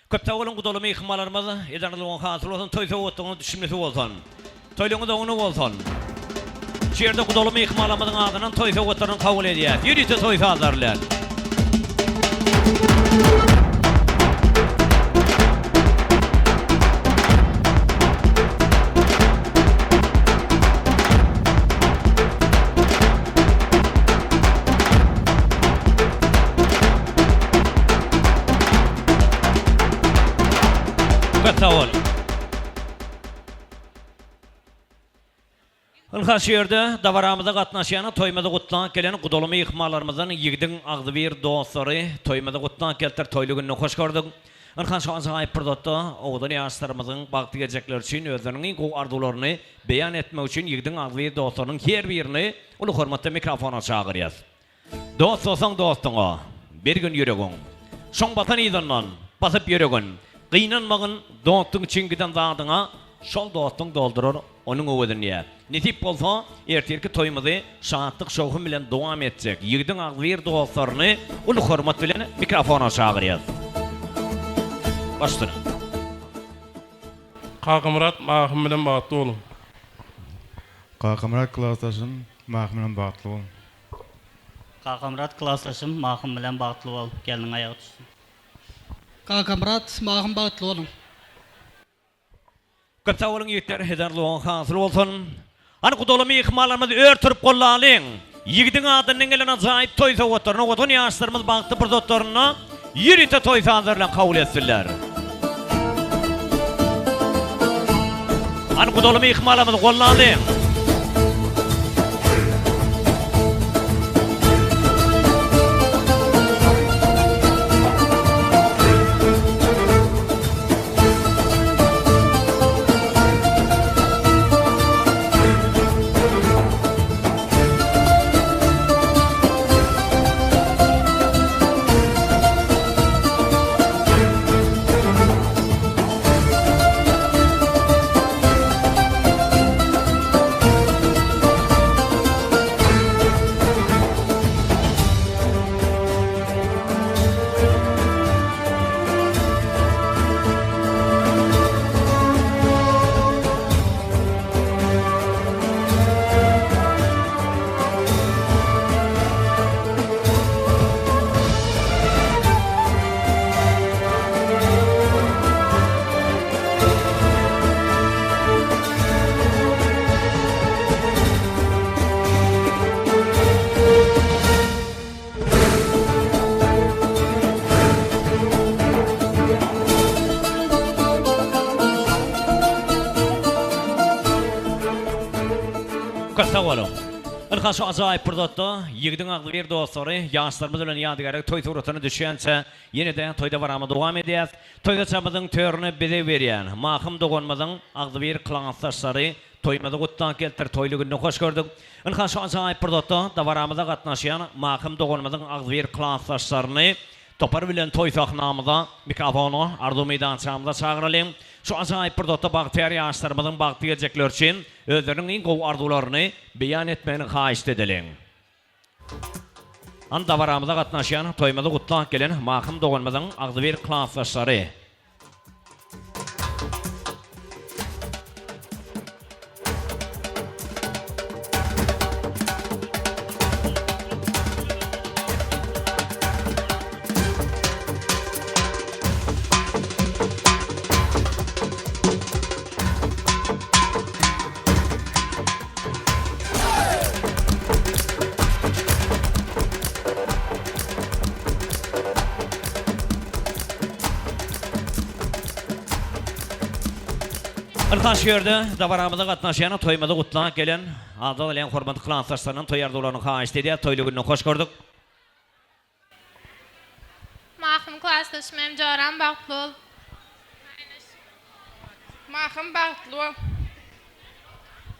Köp sag boluň gudaly myhmanlarymyz, eden arzuwyň hasyl bolsun, toý sowgatlygyňyz düşümlisi bolsun. Toýlaryňyz oňuna bolsun. Şu ýerde gudaly myhmanlarymyzyň adyndan toý sowgatlaryny kabul edýäs. Ýörite toý sazlary bilen. Köp sag boluň. Ynha şu ýerde dabaramyza gatnaşýan toýumyzy gutlap gelen gudaly myhmanlarymyzdan ýigidiň agzybir dostlary toýumyzy gutlap gelipdir toýly günde hoş gördük. Ynha şu ajaýyp pursatda owadan ýaşlarymyzyň bagtly geljekleri üçin özleriniň iň gowy arzuwlaryny beýan etmek üçin ýigidiň agzybir dostlarynyň her birini uly hormatda mikrofona çagyrýas. Dost bolsaň dostuňa, bergin ýüregiň. Şoň basan yzyndan, basyp ýöregin. Gynanmagyn dostuň üçin giden zadyňa, Şol dostuň doldurar onuň öwezini. Nesip bolsa, ertirki toýumyzy şatlyk-şowhun bilen dowam etjek ýigidiň agzybir dostlaryny uly hormat bilen mikrofona çagyrýas. Baş üstüne. Kakamyrat Mahym bilen bagtly boluň. Kakamyrat klasdaşym Mahym bilen bagtly bol. Kakamyrat klasdaşym Mahym bilen bagtly bol gelniň aýagy düşsün. Kakamyrat Mahym bagtly boluň. Köp sag boluň ýigitler eden arzuwyň hasyl bolsun. Hany gudaly myhmanlarymyz ör turup gollalyň. Ýigidiň adyndan gelen ajaýyp toý sowgatlaryny owadan ýaşlarymyz bagtly pursatlarynda ýörite toý sazlary bilen kabul etsinler. Hany gudaly myhmanlarymyz gollalyň. Köp sag boluň. Ynha şu ajaýyp pursatda ýigidiň agzybir dostlary ýaşlarymyz bilen ýadygärlik toý suratyna düşýänçä ýene-de toý dabaramyzy dowam edýäs. Toý saçagymyzyň törüne bezeg berýän Mahym doganymyzyň agzybir klasdaşlary Toýumyzy gutlap gelipdir, toýly günde hoş gördük. Ynha şu ajaýyp pursatda dabaramyza gatnaşýan Mahym doganymyzyň agzybir klasdaşlaryny topar bilen toý sahnamyza, mikrofona, arzuw meýdançamyza çagyralyň. Şu ajaýyp pursatda bagtyýar ýaşlarymyzyň bagtly geljekleri üçin özleriniň iň gowy arzuwlaryny beýan etmegini haýyşt edeliň. Hany dabaramyza gatnaşýan, toýumyzy gutlap gelen Mahym doganymyzyň agzybir klasdaşlary. Ynha şu ýerde dabaramyza gatnaşýan, toýumyzy gutlap gelen Azat Alyň hormatly klasdaşlaryndan toý arzuwlaryny haýyşt edýäs. Toýly günde hoş gördük. Mahym klasdaşym hem joram bagtly bol. Mahym bagtly bol.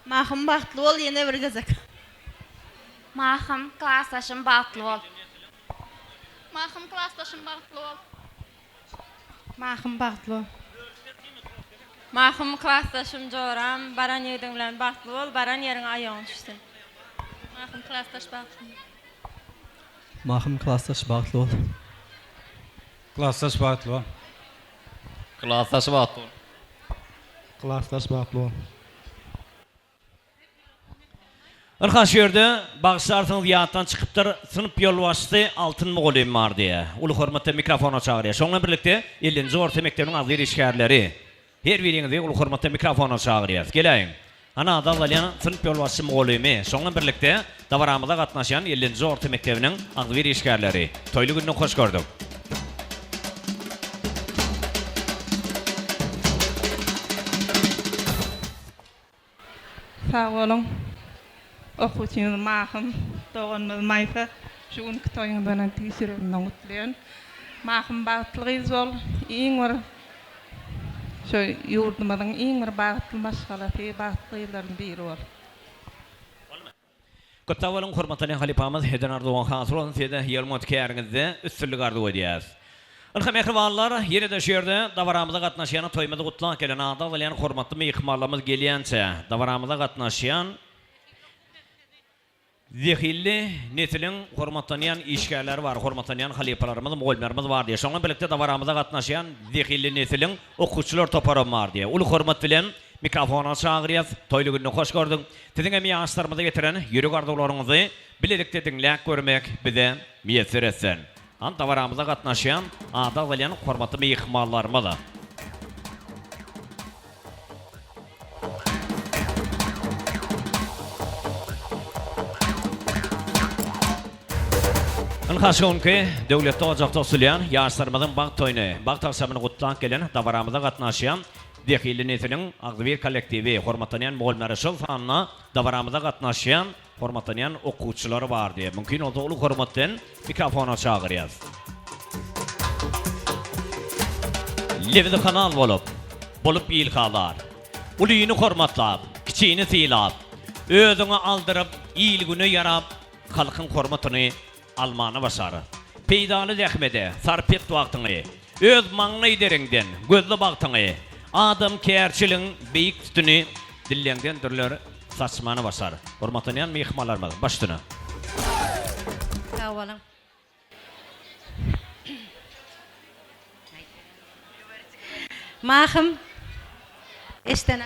Mahym bagtly bol ýene bir gezek. Mahym klasdaşym bagtly bol. Mahym klasdaşym bagtly bol. Mahym bagtly bol. Mahym klasdaşym joram baran ýigidiň bilen bagtly bol baran ýeriňe aýagyň düşsün. Mahym klasdaş bagtly bol. Mahym klasdaş bagtly bol. Klasdaş bagtly bol. Klasdaş bagtly bol. Klasdaş bagtly bol. Ynha şu ýerde bagyşlarsyňyz ýatdan çykypdyr synp ýolbaşçysy Altyn mugallym bar diýýär. Uly hormatda mikrofona çagyrýar. Şoň bilen birlikde ellinji orta mekdebiniň agzybir işgärleri her biriňizi uly hormatda mikrofona çagyrýarys. Geläýiň. Hany ady agzalýan synp ýolbaşçy mugallymy, şoň bilen birlikde dabaramyza gatnaşýan ellinji orta mekdebiniň agzybir işgärleri. Toýly günde hoş gördük. Sag boluň. Okuwçymyz Mahym, doganymyz Maýsa şu günki toýuňyzdanam tüýs ýüregimden gutlaýan. Mahym bagtly gyz bol, iň bir şu ýurdumyzyň iň bir bagtly maşgalasy, bagtly gyzlaryň biri bol. Köp sag boluň hormatly halypamyz eden arzuwyň hasyl bolsun size ýylmaz käriňizde üstünlik arzuw edýäs. Ynha mähribanlar ýene-de şu ýerde dabaramyza gatnaşýan toýumyzy gutlap gelen ady agzalýan hormatly myhmanlarymyz gelýänçä dabaramyza gatnaşýan zehinli nesiliň hormatlanýan işgärleri bar hormatlanýan halypalarymyz mugallymlarymyz bar diýe şoňa birlikde dabaramyza gatnaşýan zehinli nesiliň okuwçylar toparam bar diýe uly hormat bilen Mikrofona çagyrýas. Toýly günde hoş gördük. Siziň hem ýaşlarymyza getiren ýürek arzuwlaryňyzy bilelikde diňläp görmek bize miýesser etsin. Hany dabaramyza gatnaşýan ady agzalýan hormatly myhmanlarymyz. Ynha şu günki döwletli ojakda osulýan ýaşlarymyzyň bagt toýuny, bagt agşamyny gutlap gelen dabaramyza gatnaşýan Zehinli nesiliň agzybir kollektiwi, hormatlanýan mugallymlary, şol sanda dabaramyza gatnaşýan hormatlanýan okuwçylary bardy. Mümkin bolsa uly hormat bilen mikrofona çagyrýas. Lebzi halal bolup, bolup ilhalar. Ulyny hormatlap, kiçini sylap, özüňi aldyryp, il-güne ýarap, halkyň hormatyny Almany başar. Peýdaly zähmede sarp et wagtyňy, Öz maňlaý deriňden gözle bagtyňy, Adamkärçiligiň beýik sütüni Dilleňden dürler saçmany başar. Hormatlanýan myhmanlarymyz, baş üstüne. Sag boluň. Mahym eşden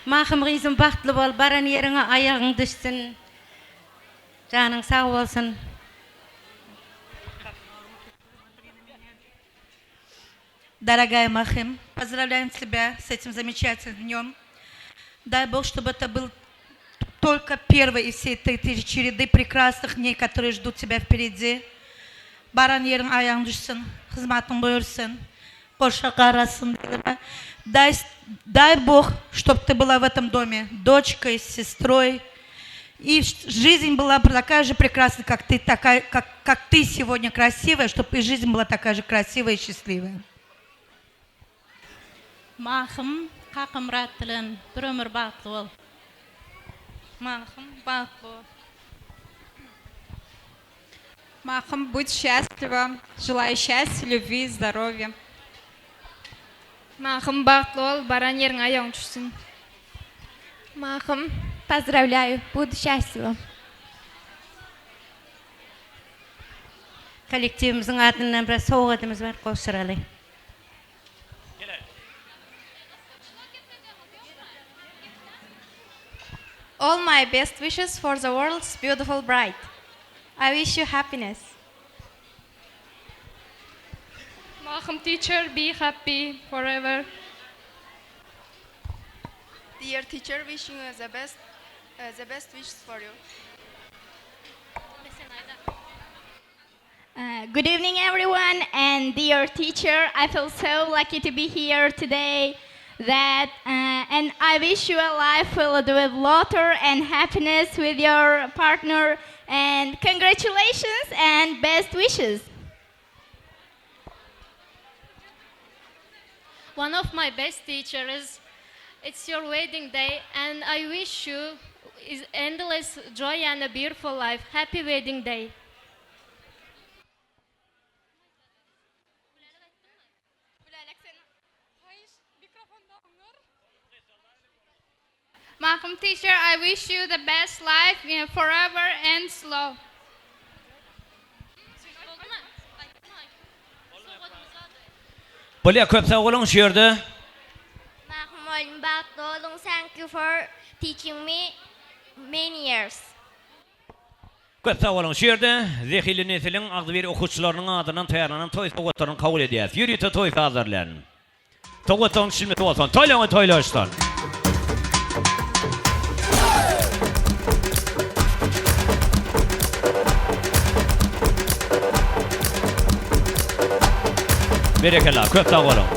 Mahym gyzym bagtly bol baran ýeriňe aýagyň düşsün. Janyň sag bolsun. Дорогая Махим, поздравляем тебя с этим замечательным днем. Дай Бог, чтобы это был только первый из всей этой череды прекрасных дней, которые ждут тебя впереди. Baran ýeriňe aýagyň düşsün, hyzmatyň buýursyn, goşa garasyn Дай, дай Бог, чтобы ты была в этом доме дочкой, сестрой, и жизнь была такая же прекрасная, как ты, такая, как, как ты сегодня красивая, чтобы и жизнь была такая же красивая и счастливая. Mahym Kakamyrat bilen bir ömür bagtly bol. Mahym bagtly bol. Mahym будь счастлива. Желаю счастья, любви, здоровья. Mahym bagtly bol, baran ýeriňe aýagyň düşsün. Mahym pozdravlyayu, budu şasliwa. Kollektiwimiziň adyndan bir sowgadymyz bar gowşuraly. All my best wishes for the world's beautiful bride. I wish you happiness. Mahym teacher be happy forever. Dear teacher wishing you the best the best wishes for you. Good evening everyone and dear teacher. I feel so lucky to be here today that and I wish you a life filled with laughter and happiness with your partner and congratulations and best wishes. One of my best teachers it's your wedding day and I wish you is endless joy and a beautiful life. Happy wedding day. teacher, I wish you the best life in forever and slow. Bolýa köp sag boluň şu ýerde. Mahym mugallym bagtly boluň thank you for teaching me many years. Köp sag boluň. Şu ýerde Zehinli nesiliň agzybir okuwçylarynyň adyndan taýýarlanan toý sowgatlaryny kabul edýäris. Ýörite toý sazlary bilen. Sowgatlaryň düşülmesi bolsun. Toýlaryňyz toýlaşsyn. Berekella, köp sag boluň.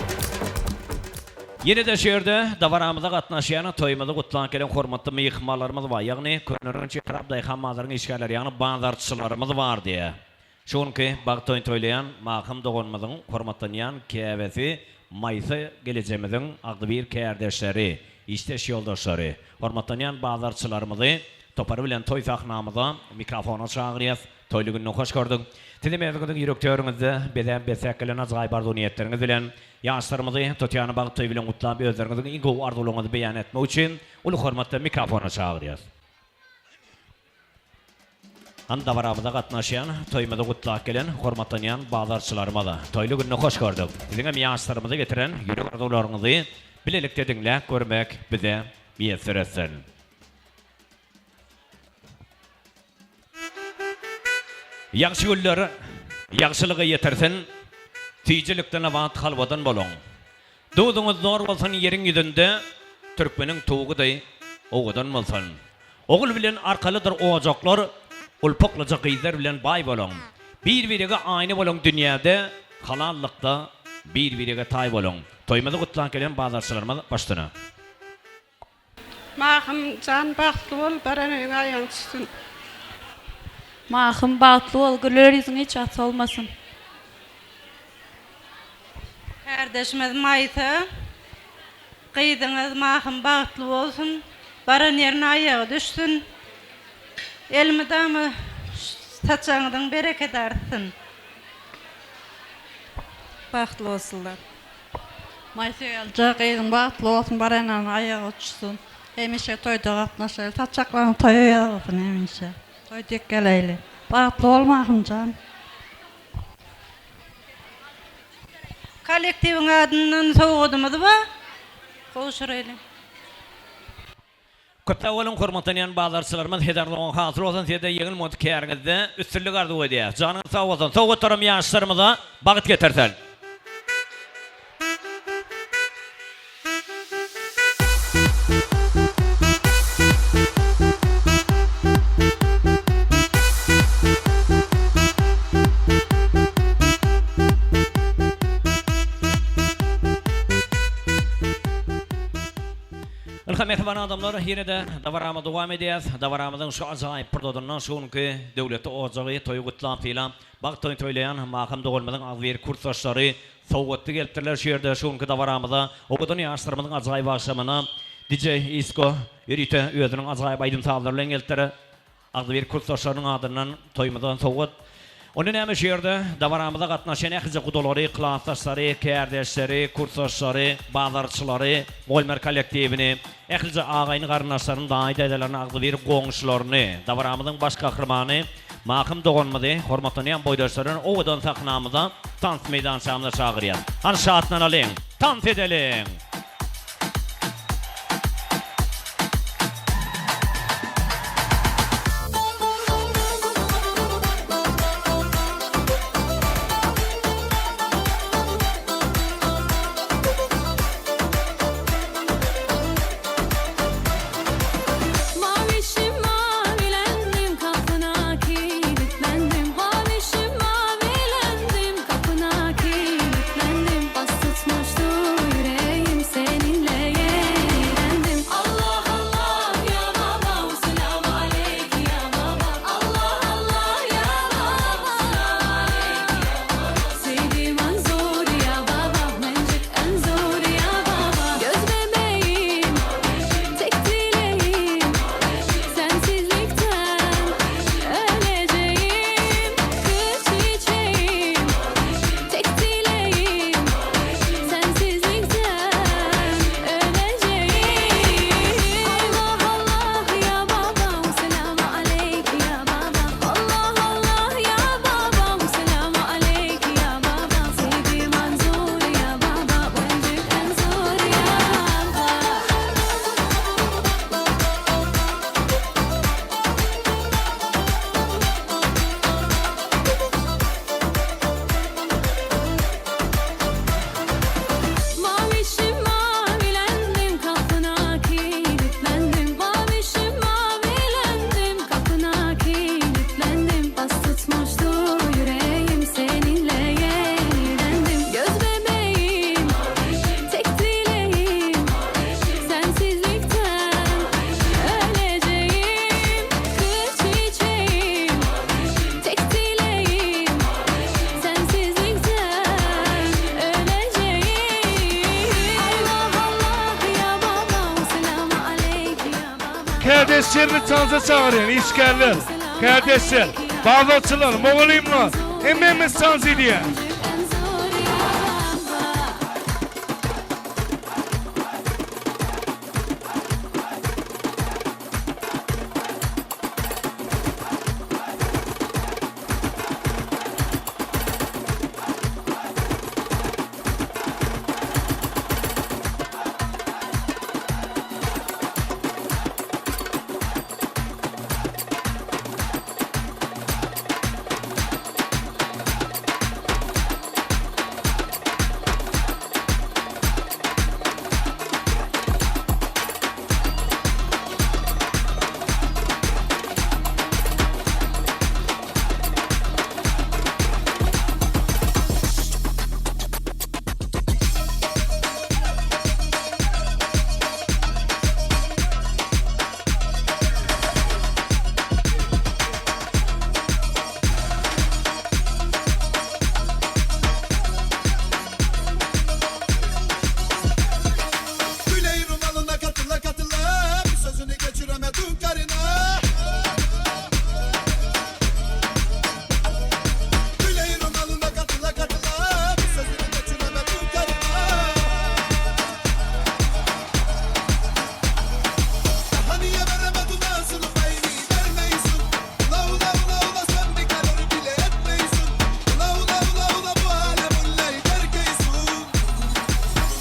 Ýene-de şu ýerde dabaramyza gatnaşýan, toýumyzy gutlap gelen hormatly myhmanlarymyz bar, ýagny Köneürgenç etrap daýhan bazaryň işgärleri, ýagny bazarçylarymyz bar diýýär. Şu günki bagt toýuny toýlaýan Mahym doganymyzyň hormatlanýan käbesi Maýsa gelejemiziň agzybir kärdeşleri, işdeş ýoldaşlary, hormatlanýan bazarçylarymyzy topary bilen toý sahnamyza mikrofona çagyrýas. Toýly günde hoş gördük. Sizem özüňiziň ýürek törüňizde bezäp besläp gelen ajaýyp arzuw-niýetleriňiz bilen ýaşlarymyzy tutýan bagt toýy bilen gutlap özleriňiziň iň gowy arzuwlaryňyzy beýan etmek üçin uly hormat bilen mikrofona çagyrýas. Hany dabaramyza gatnaşýan, toýumyzy gutlap gelen hormatlanýan bazarçylarymyz, toýly günde hoş gördük. Siziňem ýaşlarymyza getiren ýürek arzuwlaryňyzy bilelikde diňläp görmek bize miýesser etsin. Ýagşy günler ýagşylyga ýetirsin, Süýjülikden abat halwadan boluň. Duzuňyz zor bolsun ýeriň ýüzünde, Türkmeniň tugy deý owadan bolsun. Ogul bilen arkalydyr ojaklar, Gulpaklyja gyzlar bilen baý boluň. Bir-birege aýna boluň dünýäde, Halallykda bir-birege taý boluň. Toýumyzy gutlap gelen bazarçylarymyz başdana. Mahym jan bagtly bol baran öýüňe aýagyň düşsün. Mahym bagtly bol güler ýüzüň hiç wagt solmasyn. Kärdeşimiz Maýsa gyzyňyz Mahym bagtly bolsun baran ýerine aýagy düşsün elmydama saçagyňyzyň berekedi artsyn. Bagtly bolsunlar. Maýsa gelje gyzyň bagtly bolsun baranlaryň aýagy uçsun hemişe toýda gatnaşaýly saçaklaryň toýa ýazylsyn hemişe toý dek geleýli bagtly bol Mahymjan. Kollektiwiň adyndan sowgadymyz bar gowşuraýly. Köp sag boluň hormatlanýan bazarçylarymyz heder dogan hasyl bolsun sizede ýeňil bolsun käriňizde üstünlik arzuw edýäs janyňyz sag bolsun sowgatlaram ýaşlarymyza bagt getirsin. Ynha mähriban adamlar, ýene-de dabaramyzy dowam edýäs. Dabaramyzyň şu ajaýyp pursadynda şu günki döwletli ojagy toýy gutlap sylap, bagt toýuny toýlaýan Mahym doganymyzyň agzybir kursdaşlary sowgatly gelipdirler şu ýerde şu günki dabaramyza owadan ýaşlarymyzyň ajaýyp agşamyna DJ Isko ýörite özüniň ajaýyp aýdym-sazlary bilen gelipdir. Agzybir kursdaşlarynyň adyndan toýumyzdan sowgat. Onda näme şu ýerde dabaramyza gatnaşan ählije gudalary, klasdaşlary, kärdeşleri, kursdaşlary, bazarçylary, mugallymlar kollektiwini, ählije agaýny garyndaşlaryny, daýy-daýzalaryny, agzybir goňşularyny, dabaramyzyň baş gahrymany Mahym doganymyzy hormatlanýan boýdaşlaryny owadan sahnamyza, tans meýdançamyza çagyrýas. Hany şatlanalyň, tans edeliň! Mavişim mavilendim kapına kilitlendim Mavişim mavilendim kapına kilitlendim Bas tutmuştu yüreğim. Kärdeşlerini tansa çagyrýan işgärler, kärdeşler, bazarçylar, mugallymlar, hemmämiz tans edýäs. Güley rumalına katıla katıla Bir sözünü geçiremedin karına Güley rumalına katıla katıla Bir sözünü geçiremedin karına Daha niye veremedin ağzını payını vermeysin Ula ula ula ula sen bir karar bile etmeysin Ula ula ula ula bu alem ullayı terkeysin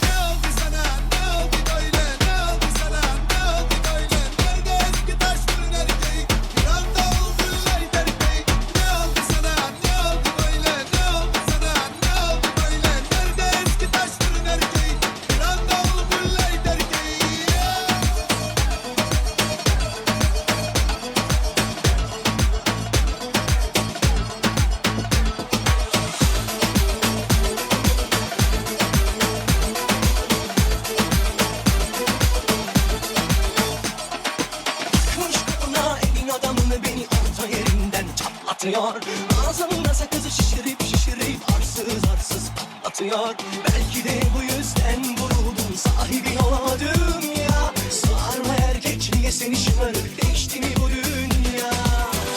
Ne oldu sana ne oldu böyle ne oldu sana ne oldu böyle Nerede eski taş fırın erkeği bir anda oldu lay terkeği Ne oldu sana ne oldu böyle ne oldu sana ne oldu böyle Nerede eski taş fırın erkeği bir anda oldu lay terkeği Takmış koluna elin adamını beni orta yerinden çatlatıyor. Ağzımda sakızı şişirip şişirip arsız arsız patlatıyor. Belki de bu yüzden vuruldum sahibin olamadım ya. Sarma erkek niye seni şımarık değişti mi bu dünya?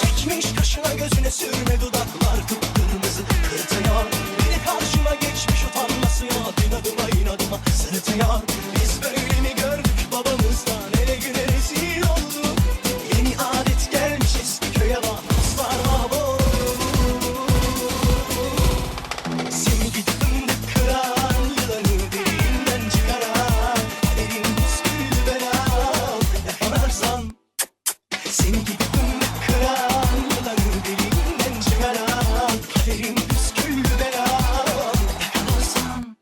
Çekmiş kaşına gözüne sürme dudaklar kıpkırmızı kırtıyor. Beni karşıma geçmiş utanması yok inadıma inadıma sırıtıyor. Biz böyle mi gördük babamızdan ele güne rezil olduk. Yeni adet gelmiş eski köye bak dostlar mahvoldu. Seni gidi fındık kıran yılanı deliğinden çıkaran Kaderin püsküllü belam yakalarsan Seni gidi fındık kıran yılanı deliğinden çıkaran Kaderin püsküllü belam yakalarsan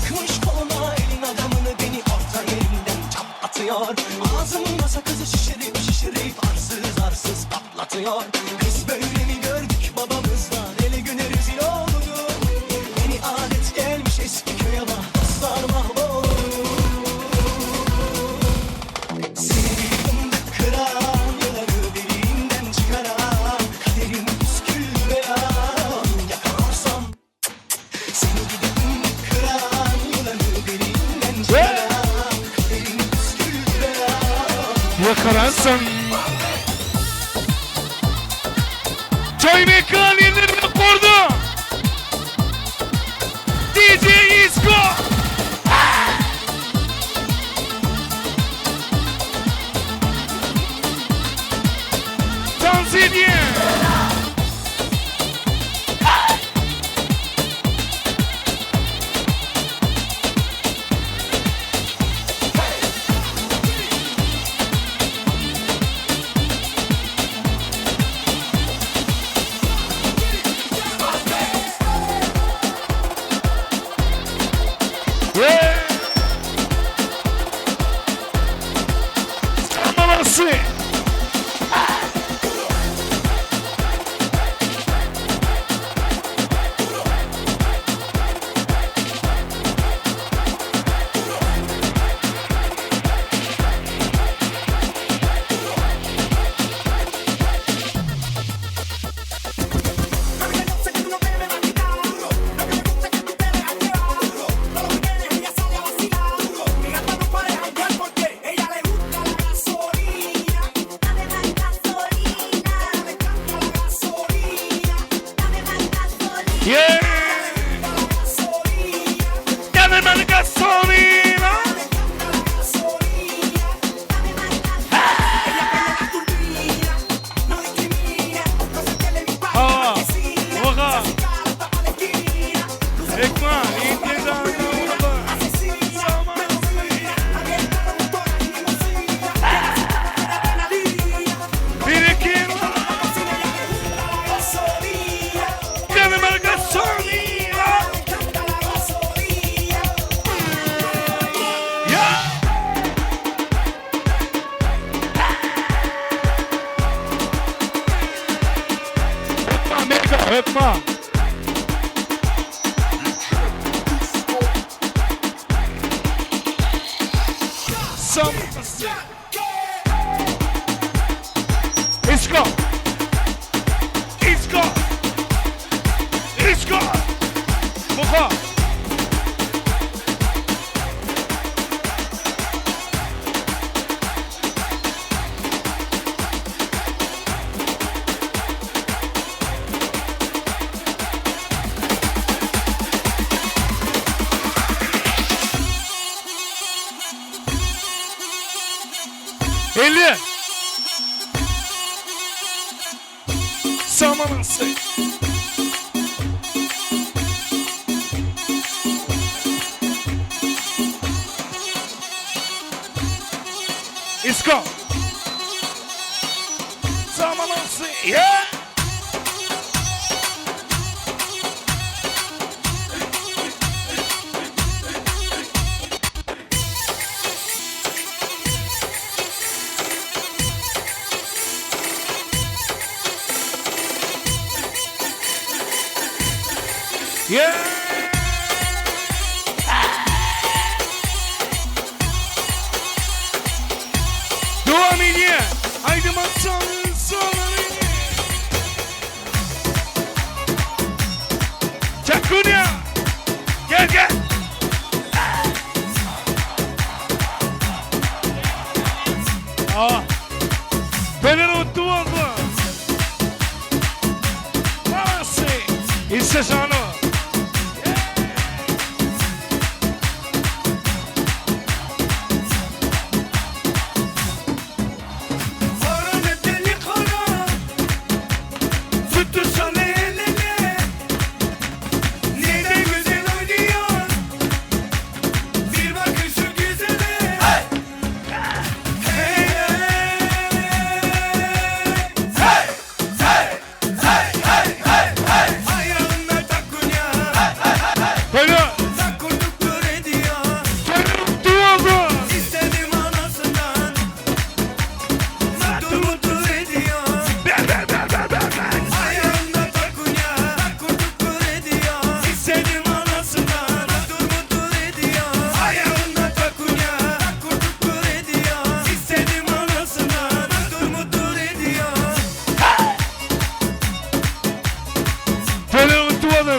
Takmış koluna elin adamını beni orta yerinden çatlatıyor. Ağzımda sakızı şişirip şişirip arsız arsız patlatıyor. Biz böyle mi gördük babamızdan ele güne rezil olduk. Yeni adet gelmiş eski köye bak dostlar mahvoldu. Seni bir fındık kıran yılanı deliğinden çıkaran Kaderin püsküllü belam yakalarsam seni gidip kıran yılanı deliğinden çıkaran Kaderin püsküllü belam Ýakaransyň. Toý mekan ýerlerini gurdy. DJ Isko. Tans edýär. Salmasy. Yeah! Dame más gasolina. Hawa, oha. Ekman, intizam. Bir iki. Dame más gasolina. Yeah! Mega, hökman. Some Isko. Isko. Isko. Muha. 50. Samanası. İsko. Samanası. Yeah. Yeah. Dowam edýär. Aýdyma çalyn, çalyn. Çakunya. Gel gel. Aa. Fener utdu oldu. Nasıl? İşte şanı.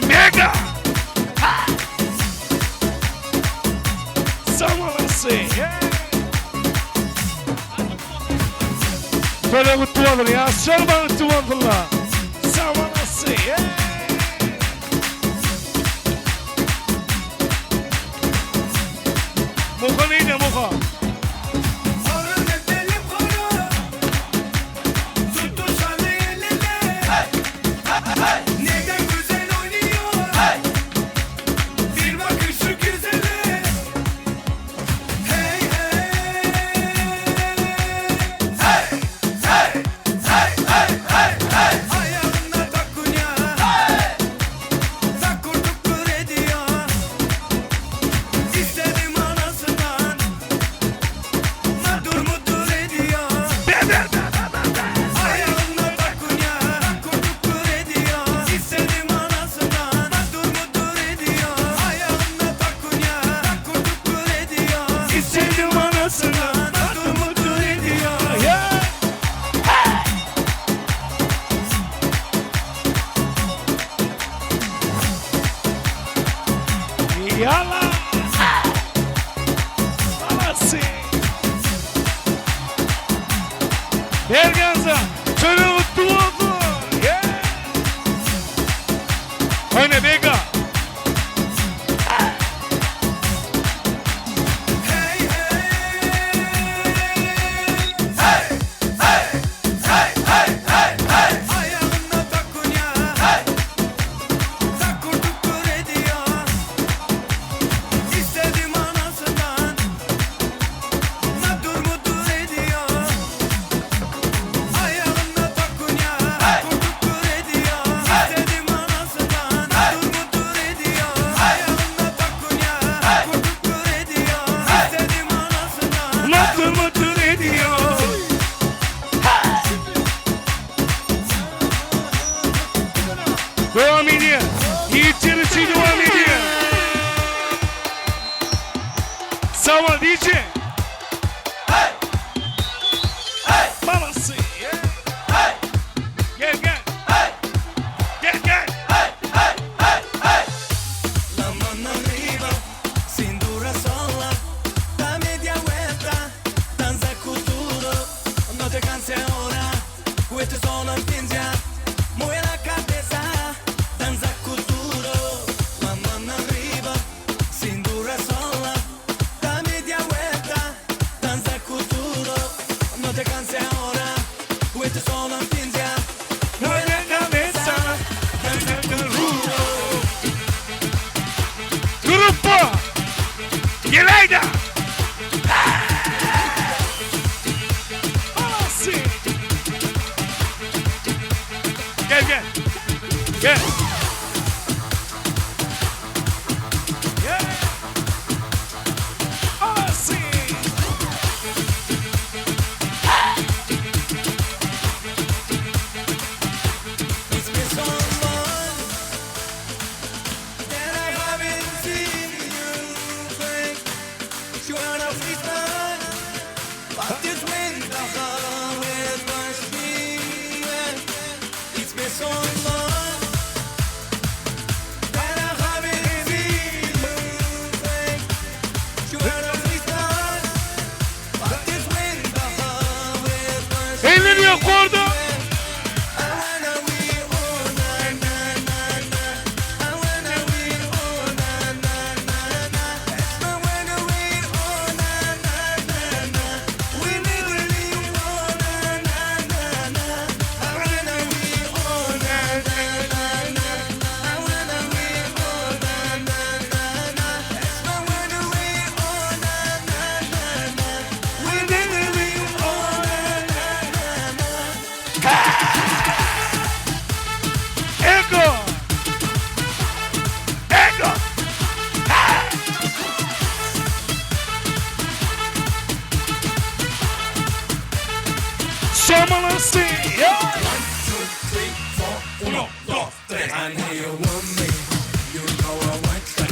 Mega! Samanası. Böyle mutlu olur ya. Sorma mutlu oldular. Samanası. Muha neydi muha? İstedim anasından Dur mudur ediyor yeah. Yalla Anası Berganza Çölü mutlu oldu yeah. Oýna Bega. Ayağında takunya Takkur tukkur ediyor İstedim anasından Nadur mudur ediyor Ayağında takunya Takkur tukkur ediyor İstedim anasından Nadur mudur ediyor Ayağında takunya Takkur tukkur ediyor İstedim anasından Nadur mudur ediyor Devam ediyor. Yiğit yarışı devam ediyor. Sağ ol DJ. Babası. Gel gel. Gel gel. La mano arriba, cintura sola, da media vuelta, danza cultura, no te canses ahora, questo sono in finta, mueve la cabeza, danza cultura, la mano arriba, cintura sola, da media vuelta, danza cultura, no te canses ahora, questo sono in finta, mueve la cabeza, danza cultura. Gruppo. Gelayda. Babası. Gel gel. Gel. Gel. Babası. It's been so long that I haven't seen you think you are a policeman, but this winter always machine. It's been so long that I haven't seen you think you are a policeman, but this winter always machine. Elleri yok orada. Ego. Ego. Somalası. Yeah. One, two, three, four, uno, dos, tres. I know you want me, you know I want you.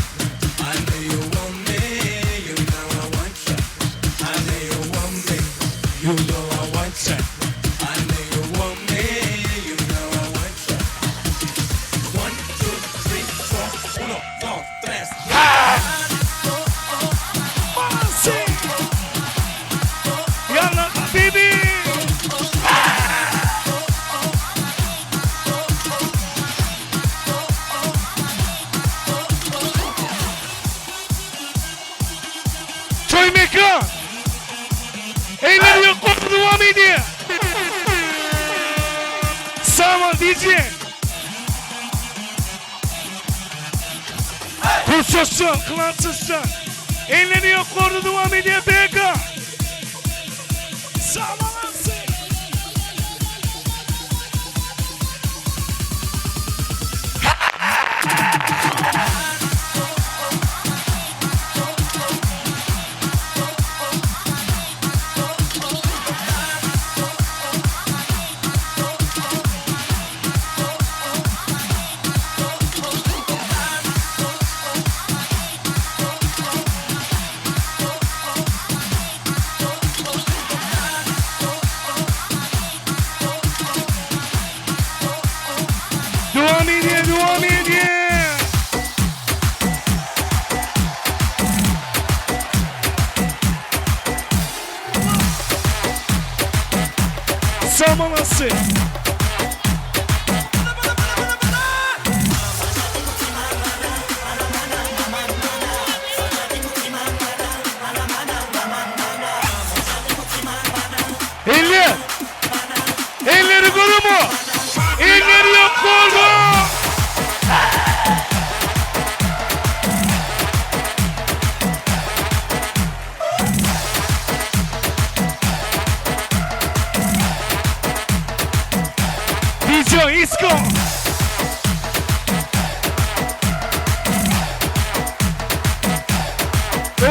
I know you want me, you know I want you. I know you want me, you know I want you. I know you want me, you know I want you. One, two, three, four, uno, dos, tres. Babası. Yalla baby. Toy mekan. Elleri yok orada devam ediyor. Sağ ol DJ. Kurşasın, klansızsın. Elleri yok orada devam ediyor BK. Sağ olasın. Devam ediyor, devam ediyor. Samalası.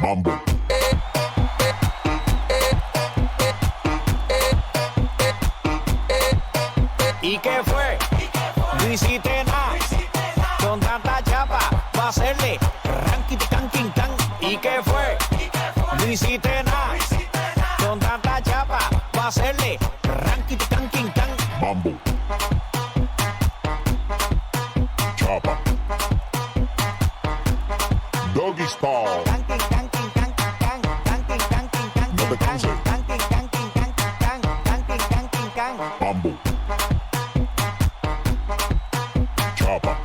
Mambo. ¿Y qué fue? No hiciste nada. Con tanta chapa, pa' hacerle ranking, can, king, can. ¿Y qué fue? No hiciste nada. Con tanta chapa, pa' hacerle ranking, can, king, can. Mambo. Choppa. Doggy style. No te canses. Mambo. Choppa.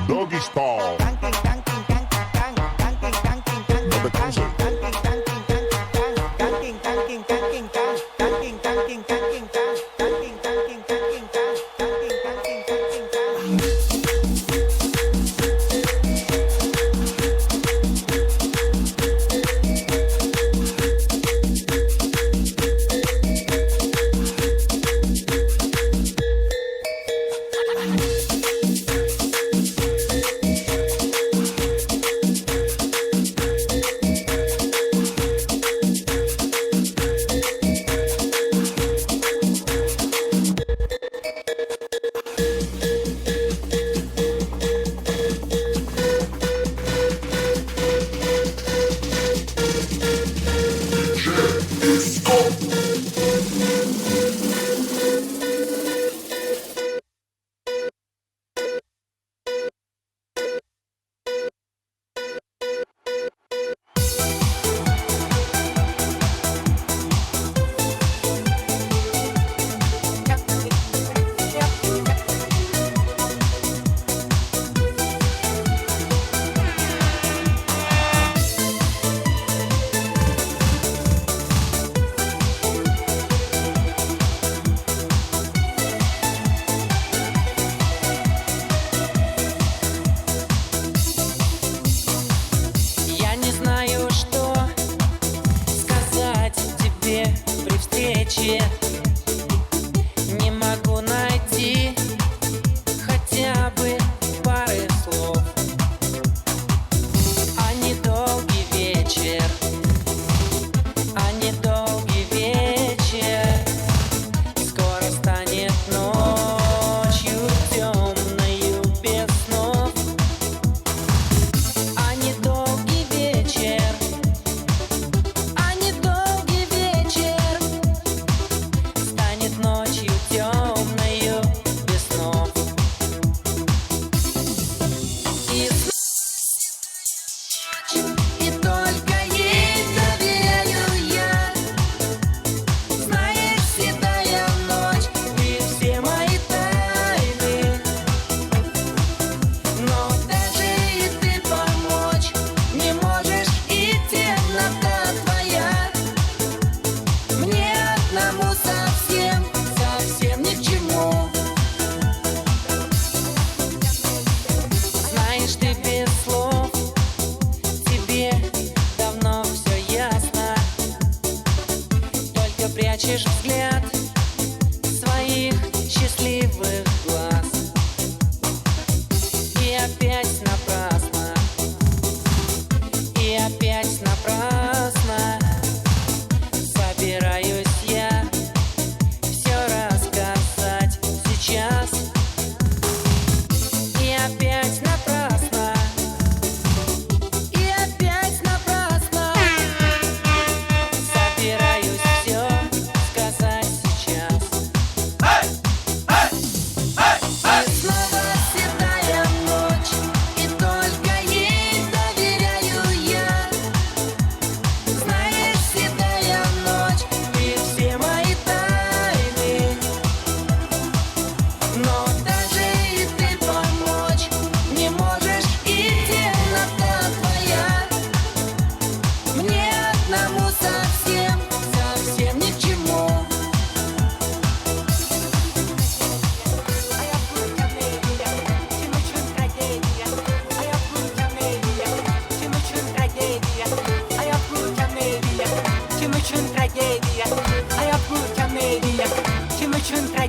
Doggy style. No te canses.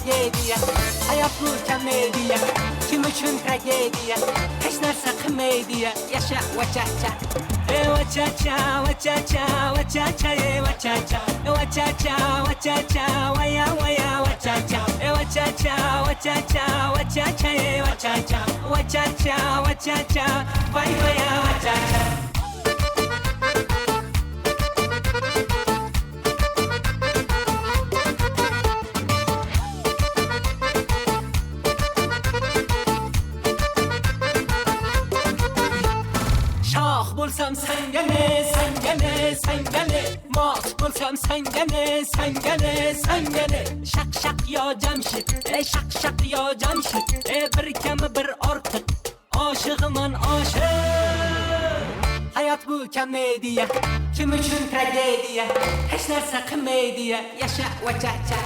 tragediya Hayot bu komediya Kim uchun tragediya Hech narsa qilmaydi Yasha va chacha E va chacha va chacha va chacha e va chacha Va chacha va chacha va ya va ya va chacha E va chacha va chacha va chacha e va chacha Va chacha va chacha va va ya va chacha Shoh bo'lsam sanga ne, sanga ne, sanga ne Mos bo'lsam sanga ne, sanga ne, sanga ne Shaq shaq yo Jamshid, ey shaq shaq yo Jamshid Ey bir kami bir ortiq, oshig'iman oshiq Hayot bu komediya, kim uchun tragediya Hech narsa qilmaydi yasha va chacha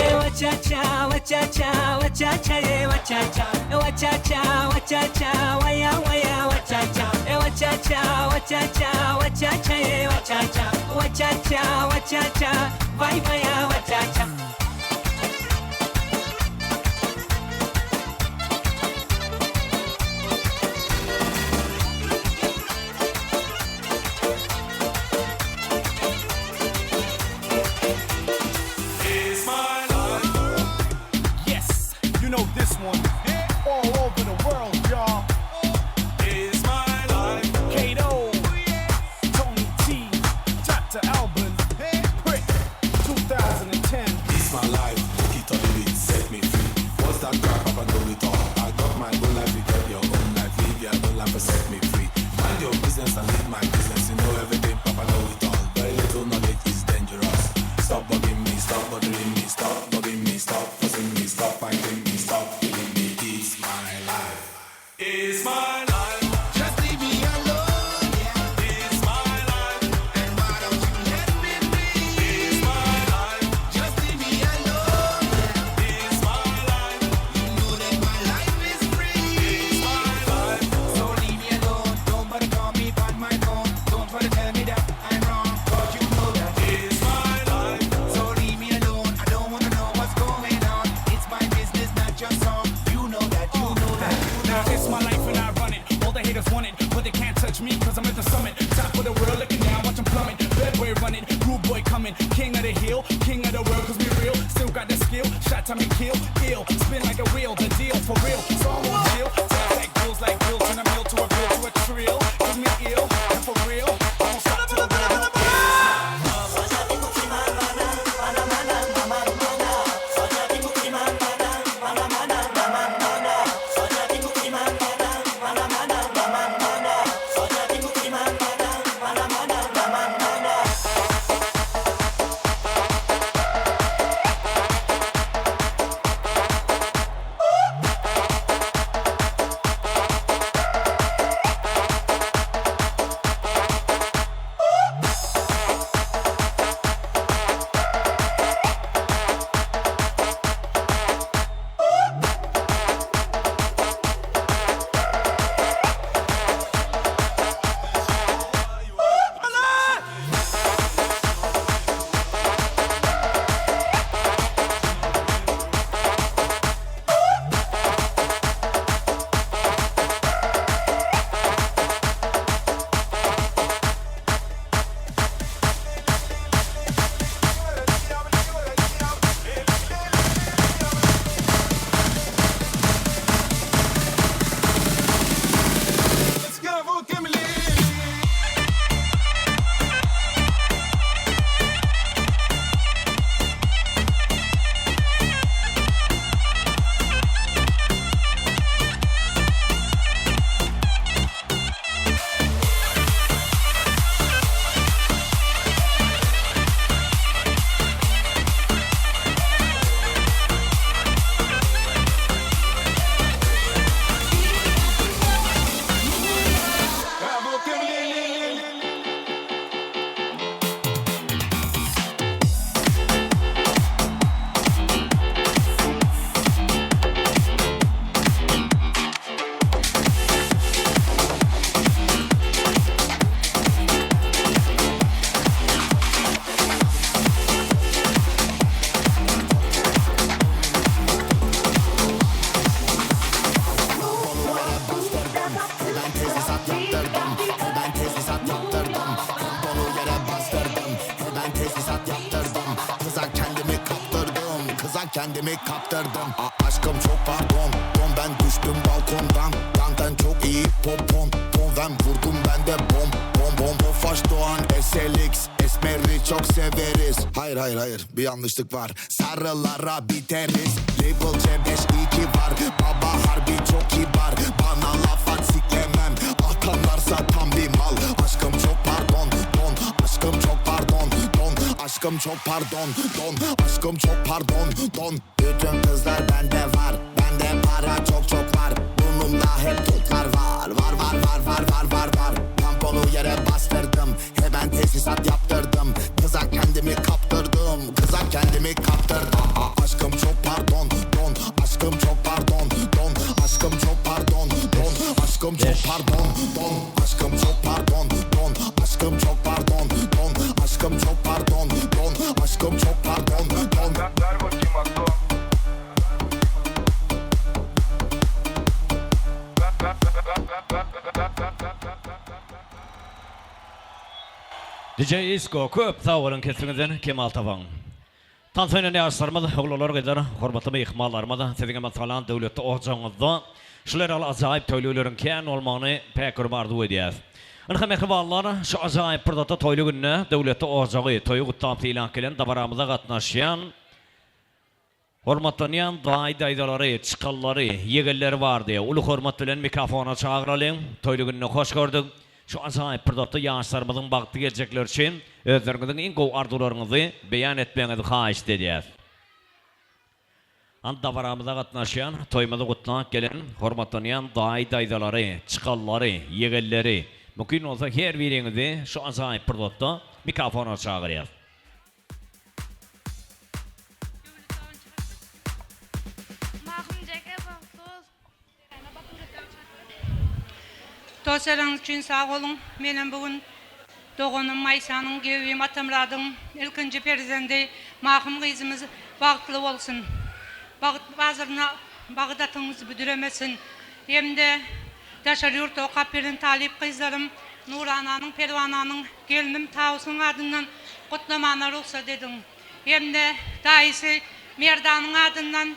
Ey va chacha, va chacha, va chacha, ey va chacha Va chacha, va chacha, va ya va ya va chacha Ey va chacha, va chacha, va chacha, ey va chacha Va chacha, va chacha, vay va ya va chacha It's my life. Yes, you know this one. All over the world, y'all. It's my life. Kato, Tony T, Dr. Alban, Prick, 2010. It's my life, take it or leave it, set me free. What's that crap? Papa know it all. I got my own life, you got your own life. Live your own life and set me free. Mind your business and leave my business. You know everything, Papa know it all. Very little knowledge is dangerous. Stop bugging me, stop bothering me, stop bugging me, stop fussing me, stop fighting me, stop killing me. It's my life. It's my life. Just leave me alone. It's my life. And why don't you let me be? It's my life. Just leave me alone. It's my life. You know that my life is free. It's my life. So leave me alone. Don't bother call me on my phone. Don't try to tell me that I'm wrong. 'Cause you know that it's my life. So leave me alone. I don't wanna know what's going on. It's my business, not your song. You know that. You know that. Now it's my life and I run it. All the haters want it, but they can't touch me cause I'm at the summit. Top of the world, looking down, watch 'em plummet. Bad boy running, rude boy coming. King of the hill, king of the world, cause we real. Still got the skill, shot time to kill. Ill, spin like a wheel, the deal for real. So I won't chill. Take back bills like bills, turn a meal to a bill to a trill. Cause me ill, and for real, I won't stop till the It's kendimi kaptırdım A Aşkım çok pardon Don ben düştüm balkondan Dandan çok iyi popon Pon ben vurdum ben de bom Bom bom Tofaş Doğan SLX Esmer'i çok severiz Hayır hayır hayır bir yanlışlık var Sarılara biteriz Label C5 2 var Baba harbi çok kibar Bana laf at siklemem Atanlarsa tam bir mal Aşkım çok pardon Don Aşkım çok pardon Don Aşkım çok pardon Don Aşkım çok pardon Don Bütün kızlar bende var Bende para çok çok var Burnumda hep toplar var Var var var var var var var Tamponu yere bastırdım Hemen tesisat yaptırdım Kıza kendimi kaptırdım Kıza kendimi kaptırdım A- Aşkım çok pardon Don Aşkım çok pardon Don Aşkım çok pardon Don Aşkım çok pardon Don Aşkım çok pardon Don Aşkım çok pardon Don Aşkım çok pardon Don Aşkım çok pardon Don Ver bakayım aklı. DJ Isko köp sag boluň kesbiňizden kemal tapaň. Tans oýnan ýaşlarymyz, oglanlar gyzlar, hormatly myhmanlarymyz, siziň hem salan döwletli ojagyňyzda şular ýaly ajaýyp toýluglaryň kän bolmagyny päk görüp arzuw edýäs. Ynha mähribanlar, şu ajaýyp pursatda toýly günde döwletli ojagy toýy gutlap sylap gelen dabaramyza gatnaşýan Hormatlanýan daýy-daýzalary, çykanlary, ýegenleri bardy. Uly hormat bilen mikrofona çagyralyň. Toýly günde hoş gördük. Şu ajaýyp pursatda ýaşlarymyzyň bagtly geljekleri üçin özleriňiziň iň gowy arzuwlaryňyzy beýan etmegiňizi haýyşt edýäs. Hany dabaramyza gatnaşýan, toýumyzy gutlap gelen hormatlanýan daýy-daýzalary, çykanlary, ýegenleri, mümkin bolsa her biriňizi şu ajaýyp pursatda mikrofona çagyrýas. Mahym jeke bagtly bol. Dostlaryňyz üçin sag boluň. Menem bu gün doganym Maýsanyň, gewim Atamyradyň ilkinji perzendi Mahym gyzymyz bagtly bolsun. Bagt bazaryna bagyt atyňyz büdüremesin. Hem-de daşary ýurtda okap ýören talyp gyzlarym Nurananyň, Perwananyň, gelnim Tawusyň adyndan gutlamana rugsat ediň. Hem-de daýysy Merdanyň adyndan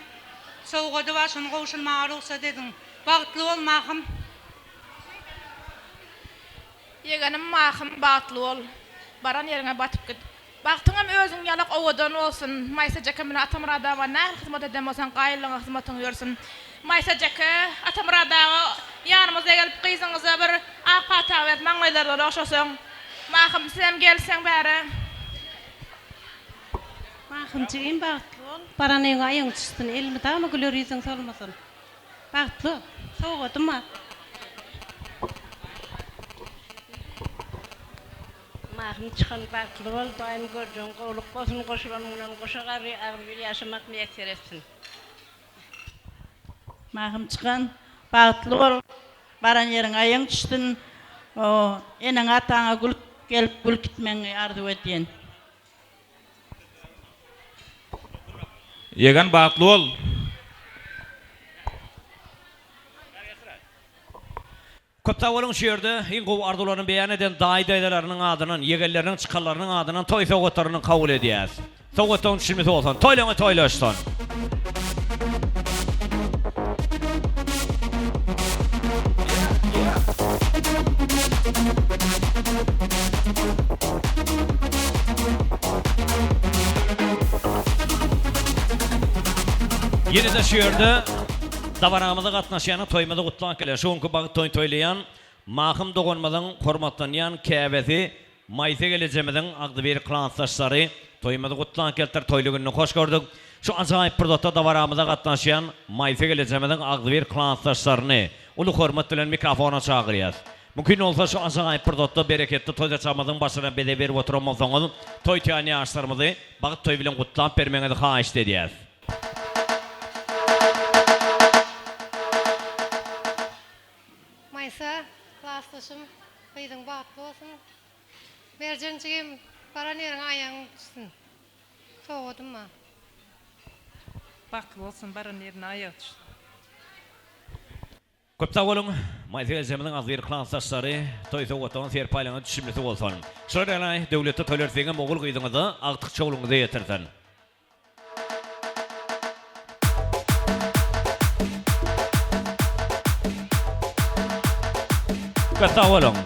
sowgady bar, şony gowşurmaga rugsat ediň. Bagtly bol, Mahym! Ýegenim Mahym bagtly bol. Baran ýeriňe batyp git. Bagtyňam özüň ýalak owadan bolsun. Maýsa jeke bilen Atamyrat aga nähili hyzmat eden bolsaň gaýylygyňa hyzmatyň ýörsün. Maýsa jeke, Atamyrat aga ýanymyza gelip gyzyňyza bir ak pata berip maňlaýlaryna ogşasaň. Mahym sizem gelseň bäre. Mahym jigim bagtly bol. Baran öýüňe aýagyň düşsün. Elmydama güler ýüzüň solmasyn. Bagtly bol. Sowgadym bar. Mahym çykan bagtly bol daýym görjegiň gowluk bolsun goşulanyň bilen goşa garry agzybir ýaşamak miýesser etsin. Mahym çykan bagtly bol baran ýeriň aýaň düşsün eneňe ataňa gülüp gelip gülüp gitmegiňi arzuw edýän. Ýegen bagtly bol. Köp sag boluň şu ýerde iň gowy arzuwlaryny beýan eden daýy-daýzalarynyň adyndan, ýegenleriniň, çykanlarynyň adyndan toý sowgatlaryny kabul edýäs. Sowgatlaryň düşümlisi bolsun. Toýlaňy toýlaşsyn. Ýene-de şu ýerde Dabaramyza gatnaşýany toýumyzy gutlap gelen şu günki bagt toýuny toýlaýan Mahym doganymyzyň hormatlanýan käbesi Maýsa gelejemiziň agzybir klasdaşlary toýumyzy gutlap gelipdir toýly gününi hoş gördük. Şu ajaýyp pursatda dabaramyza gatnaşýan Maýsa gelejemiziň agzybir klasdaşlaryny uly hormat bilen mikrofona çagyrýas. Mümkin bolsa şu ajaýyp pursatda bereketli toý saçagymyzyň başyna bezeg berip oturan bolsaňyz toý toýan ýaşlarymyzy bagt toýy bilen gutlap bermegiňizi haýyşt edýäs. Maýsa, klasdaşym, gyzyň bagtly bolsun. Merjen jigim, baran ýeriňe aýagyň düşsün. Sowgadym bar. Bagtly bolsun, baran ýerine aýagy düşsün. Köp sag boluň, Maýsa ejemiziň agzybir klasdaşlary, toý sowgatlaryň serpaýlaryňyz düşümlisi bolsun. Şular ýaly döwletli toýlar siziňem ogul gyzyňyza, agtyk çowlugyňyza ýetirsin. Köp sag boluň.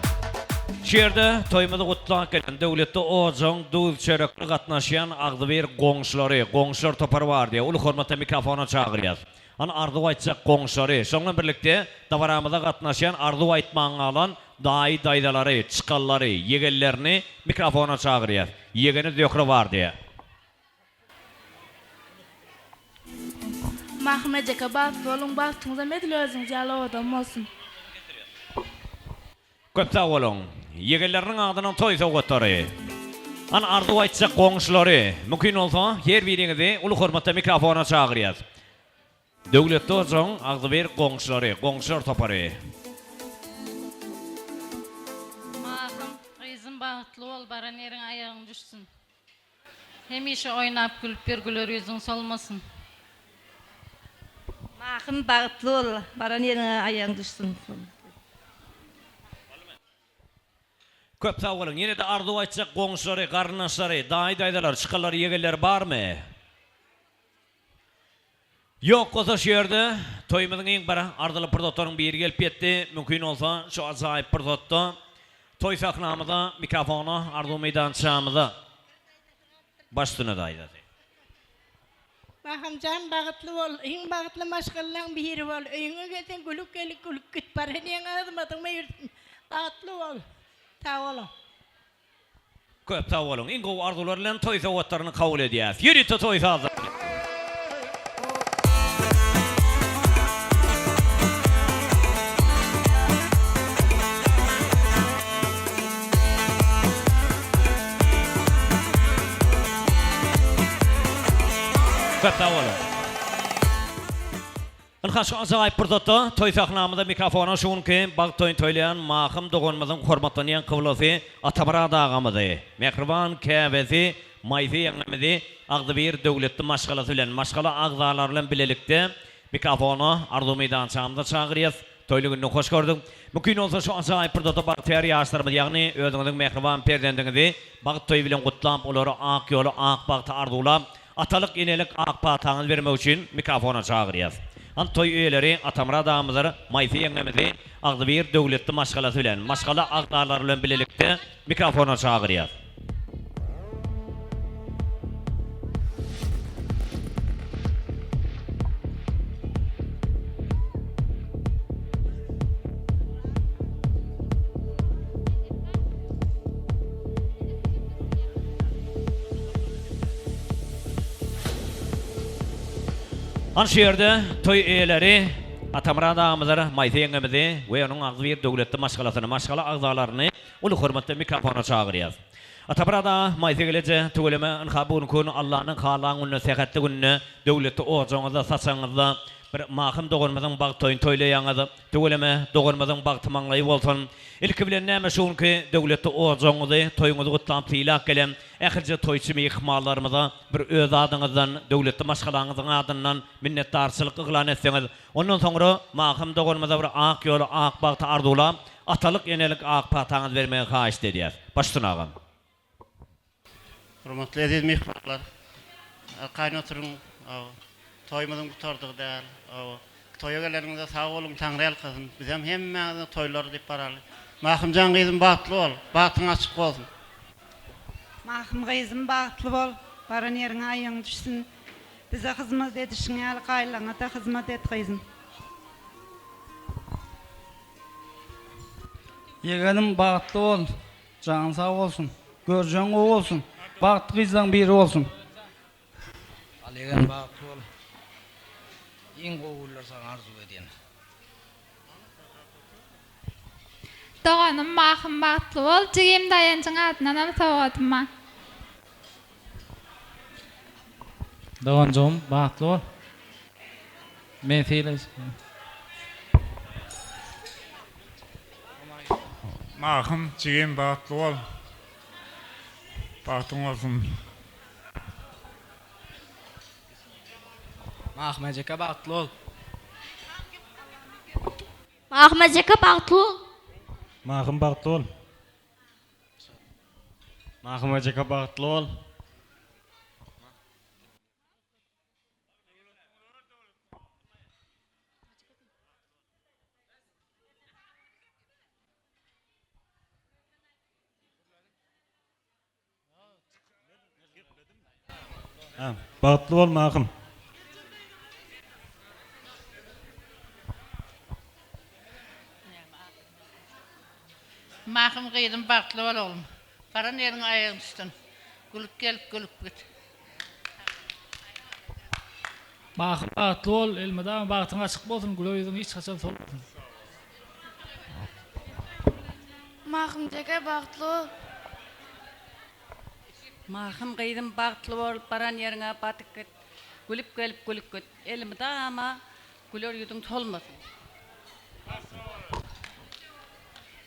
Şu ýerde toýumyzy gutlap gelen Döwletli ojagyň duz-çörekli gatnaşýan agzybir goňşulary, goňşular topary bar diýip uly hormatla mikrofona çagyrýas. Hany arzuw aýtjak goňşulary, şoň bilen birlikde dabaramyza gatnaşýan arzuw aýtman galan daýy-daýzalary, çykanlary, ýegenlerini mikrofona çagyrýas. Ýegeni Zöhre bar diýýär. Mahym ejeke bagtly boluň bagtyňyzam edil özüňiz ýaly owadan bolsun. Köp sag boluň. Ýegenleriniň adyndan toý sowgatlary. Hany arzuw aýtjak goňşulary, mümkin bolsa her biriňizi uly hormatda mikrofona çagyrýas. Döwletli ojagyň agzybir goňşulary, goňşular topary. Mahym gyzym bagtly bol baran ýeriňe aýagyň düşsün. Hemişe oýnap gülüp ýör güler ýüzüň solmasyn. Mahym bagtly bol baran ýeriňe aýagyň düşsün. Köp sag boluň. Ýene-de arzuw aýtjak goňşulary, garyndaşlary, daýy-daýzalary, çykanlary, ýegenleri barmy? Ýok bolsa şu ýerde toýumyzyň iň bir arzyly pursatlarynyň biri gelip ýetdi. Mümkin bolsa şu ajaýyp pursatda toý sahnamyza, mikrofona, arzuw meýdançamyza baş üstüne daýzasy. Bahymjan bagytly bol, iň bagtly maşgalaň biri bol, öýüňe gelseň gülüp gelip gülüp git, baran ýeriňe hyzmatyň meýilsin, bagtly bol. Sag boluň. Köp sag boluň. Iň gowy arzuwlar bilen toý sowgatlaryny kabul edýäs. Ýörite toý sazlary. Köp sag boluň. Ynha şu ajaýyp pursatda toý sahnamyzda mikrofona şu günki bagt toýuny toýlaýan Mahym doganymyzyň hormatlanýan kyblasy Atamyrat agamyzy, mähriban käbesi Maýsa ýeňňemizi agzybir döwletli maşgalasy bilen, maşgala agzalary bilen bilelikde mikrofona arzuw meýdançamyza çagyrýas. Toýly günde hoş gördük. Mümkin bolsa şu ajaýyp pursatda bagtyýar ýaşlarymyzy, ýagny özüňiziň mähriban perzendiňizi bagt toýy bilen gutlap, olara ak ýoly, ak bagty arzuwlap, Atalyk, enelik ak pataňyzy bermek üçin mikrofona çagyrýas. Hany toý eýeleri Atamyrat agamyzyr Maýsa ýeňňemizi agzybir döwletli maşgalasy bilen, maşgala agzalary bilen bilelikde mikrofona çagyrýas. Hany şu ýerde toý eýeleri Atamyrat agamyzyr Maýsa ýeňňemizi we onuň agzybir döwletli maşgalasyny, maşgala agzalaryny uly hormat bilen mikrofona çagyrýas. Atamyrat aga, Maýsa geleje, tüweleme, ynha bu günki gün Allanyň halan gününe, sähetli gününe, döwletli ojagyňyzda, saçagyňyzda bir Mahym doganymyzyň bagt toýuny toýlaýaňyz. Tüweleme, doganymyzyň bagty maňlaýy bolsun. Ilki bilen näme şu günki döwletli ojagyňyzy, toýuňyzy gutlap sylap gelen ählije toýçy myhmanlarymyza bir öz adyňyzdan, döwletli maşgalaňyzyň adyndan minnetdarçylyk yglan etseňiz, ondan soňra Mahym doganymyza bir ak ýoly, ak bagty arzuwlap, atalyk-enelik ak pataňyzy bermegi haýyşt edýäs. Baştun agam. Hormatly eziz myhmanlar, arkaýyn oturyň, toýumyzyň gutardygy däl. Toýa geleniňize sag boluň, Taňry ýalkasyn. Bizem hemmäňiziň toýlar diýip baraly. Mahymjan gyzym bagtly bol, bagtyň açyk bolsun. Mahym gyzym bagtly bol, baran ýeriňe aýagyň düşsün. Bize hyzmat edişiň ýaly gaýylaňa-da hyzmat et gyzym. Ýegenim bagtly bol. Janyň sag bolsun. Görjegiň gowy bolsun. Bagtly gyzlaň biri bolsun. Al ýegen bagtly bol. Iň gowy günler saňa arzuw edýän. Doganym Mahym bagtly bol jigim Daýanjyň adyndanam sowgadym bar. Doganjygym bagtly bol. Men sylaýjy. Mahym jigim bagtly bol. Bagtyň bolsun. Mahym ejeke bagtly bol. Mahym ejeke bagtly bol. Mahym bagtly bol. Mahym ejeke bagtly bol. Bagtly bol Mahym. Mahym gyzym bagtly bol oglum. Baran ýeriňe aýagyň düşsün. Gülüp gelip gülüp git. Mahym bagtly bol, elmydama bagtyň açyk bolsun, güler ýüzüň hiç haçan solmasyn. Mahym jeke bagtly bol. Mahym gyzym bagtly bol baran ýeriňe batyp git gülüp gelip gülüp git elmydama güler ýüzüň solmasyn.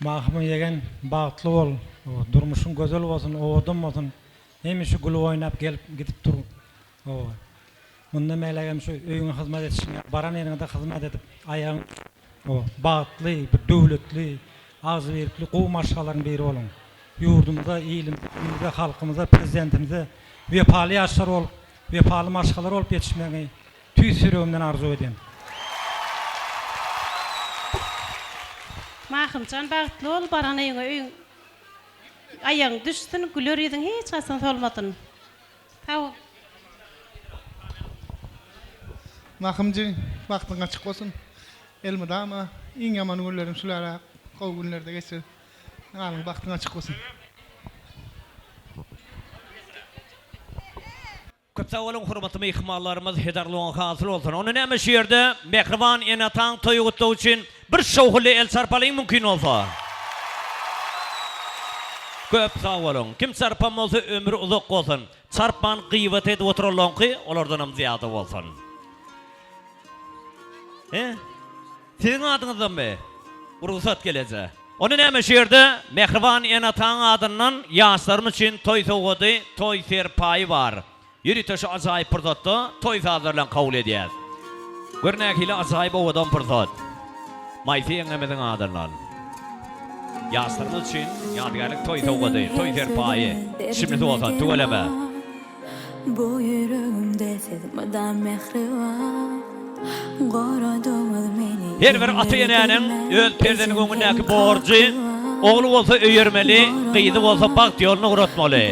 Mahym ýegen bagtly bol durmuşyň gözel bolsun owadan bolsun hemişe gülüp oýnap gelip gidip dur mundan beýlägem şu öýüňe hyzmat edişiňe baran ýeriňede hyzmat edip aýagyň bagtly bir döwletli agzybirlikli gowy maşgalalaryň biri boluň ýurdumyza ilimize halkymyza prezidentimize wepaly ýaşlar bolup wepaly maşgalalar bolup ýetişmegiňi Tüýs ýüregimden arzuw edýän. Mahymjan bagtly bol baran öýüňe öýüň aýagyň düşsün güler ýüzüň hiç haçan solmasyn sag bol. Mahymjy bagtyň açyk bolsun elmydama iň ýaman günleriň şulara gowy günlerde geçir galyň bagtyň açyk bolsun. Köp sag boluň hormatly myhmanlarymyz hedarlygyň hasyl bolsun. Onda näme şu ýerde mähriban ene-ataň toýy gutlagy üçin bir şowhunly el çarpalyň mümkin bolsa. Köp sag boluň. Kim çarpan bolsa ömri uzak bolsun. Çarpman gyýbat edip oturanlaňky olardanam zyýada bolsun. He? Siziň adyňyzdanmy? Rugsat geleje. Onda näme şu ýerde mähriban ene-ataň adyndan ýaşlarymyz üçin toý sowgady, toý serpaýy bar. Ýörite şu ajaýyp pursatda toý sazlary bilen kabul edýäs. Gör nähili ajaýyp owadan pursat. Maýsa ýeňňemiziň adyndan. Ýaşlarymyz üçin ýadygärlik toý sowgady, toý serpaýy. Şimdisi bolsa tüweleme. Bu ýüregimde siz mydam mähriban Goradyňyz meni Her bir ata-enäniň öz perzendiniň öňündäki borjy, ogly bolsa öýermeli, gyzy bolsa bagt ýoluna ugratmaly.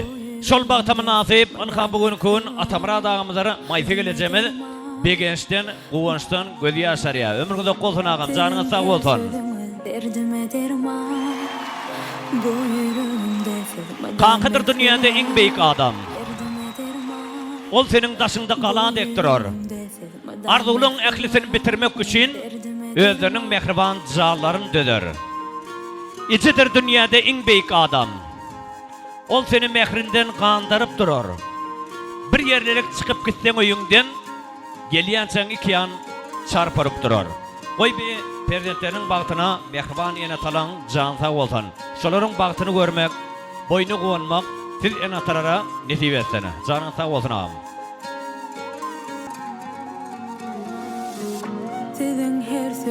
Şol bagta mynasyp, ynha bu günki gün Atamyrat agamyzdyr Maýsa gelejemiz begençden, guwançdan gözi ýaşarýar. Ömrüňiz uzak bolsun agam, janyňyz sag bolsun! Derdime derman Bu ýüregimde siz mydam Kakadyr dünýäde iň beýik adam. Ol seniň daşyňda gala dek durar. Arzuwlaň ählisini bitirmek üçin özleriniň mähriban janlaryn dözer. Ejedir dünýäde iň beýik adam. Ol seni mährinden gandaryp durar. Bir ýerlilik çykyp gitseň öýüňden, gelýänçäň ikiýan çarp urup durar. Goý bi perzentleriniň bagtyna mähriban ene-atalaň jany sag bolsun. Şolaryň bagtyny görmek, boýuna guwanmak siz ene-atalara nesip etsin. Janyňyz sag bolsun agam.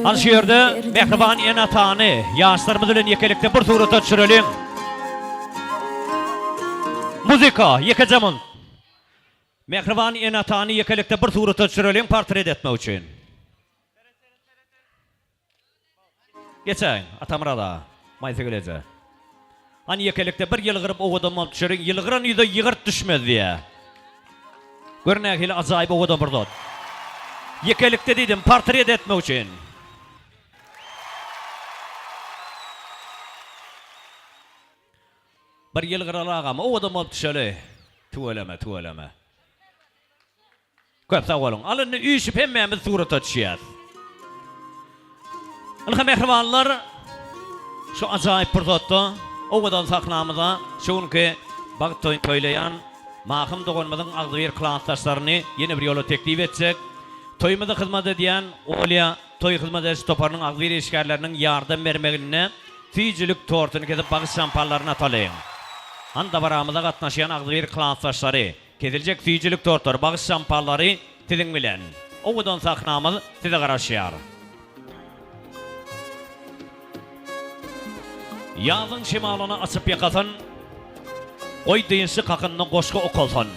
Hany şu ýerde mähriban ene-atany ýaşlarymyz bilen ýekelikde bir surata düşüreliň. Muzyka, ýekeje munt. Mähriban ene-atany ýekelikde bir surata düşüreliň portret etmek üçin. Geçäýiň, Atamyrat aga, Maýsagül eje. Hany ýekelikde bir ýylgyryp owadan bolup düşeriň, ýylgyran ýüze ýygyrt düşmez diýýä. Gör nähili ajaýyp owadan bir zat. Ýekelikde diýdim, portret etmek üçin. Bir ýylgyraly agam, owadan bolup düşeli. Tüweleme, tüweleme. Köp sag boluň. Al indi üýşüp hemmämiz surata düşýäs. Ynha mähribanlar şu ajaýyp pursatda owadan sahnamyza şu günki bagt toýuny toýlaýan Mahym doganymyzyň agzybir klasdaşlaryny ýene bir ýola teklip etjek. Toýumyza hyzmat edýän Olýa toý hyzmat ediş toparynyň agzybir işgärleriniň ýardam bermeginde süýjülik tortuny kesip bagyş şampanlaryny atalyň. Han dabaramyza gatnaşýan agzybir klasdaşlary Kesiljek süýjülik tortlary, bagyş şampanlary siziň bilen. Owadan sahnamyz size garaşýar. Ýazyň şemalyny açyp ýakasyn, Goý dynçlyk hakynda goşgy okalsyn.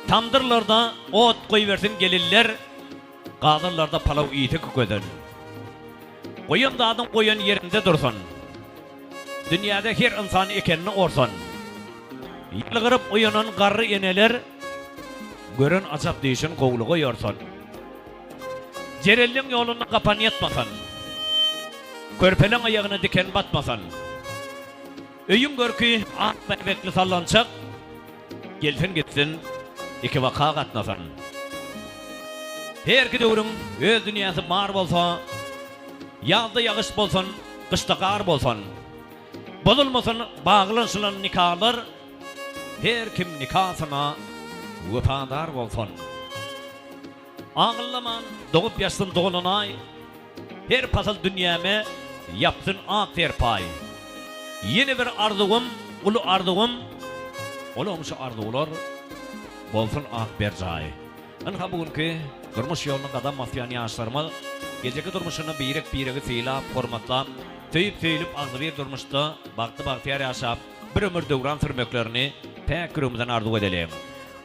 Tamdyrlarda ot goýbersin gelinler, Gazanlarda palaw ysy kükesin. Goýan zadyň goýan ýerinde dursun. Dünýäde her ynsan ekenini orsun. Ýylgyryp oýanan garry eneler. Gören ajap düýşün gowluga ýorsun. Jerelliň ýolunda gapan ýatmasyn. Körpeleň aýagyna diken batmasyn. Öýüň görki ak bäbekli sallançak, Gelsin gitsin, ikibaka gatnasyn. Herki döwrüň öz dünýäsi bar bolsa, Ýazda ýagyş bolsun, gyşda gar bolsun. Bozulmasyn baglanyşylan nikalar, Her kim nikasyna wepadar bolsun. Aňyllaman dogup ýaşsyn dolan aý, Her pasyl dünýäme ýapsyn ak serpaý. Ýene bir arzuwym, uly arzuwym, Olam şu arzuwlar bolsun ak berjaý. Ynha bu günki durmuş ýoluna gadam basýan ýaşlarymyz geljekki durmuşynda birek-biregi sylap, hormatlap, söýüp-söýülip agzybir durmuşda bagtly-bagtyýar ýaşap, bir ömür döwran sürmeklerini päk ýüregimizden arzuw edeliň.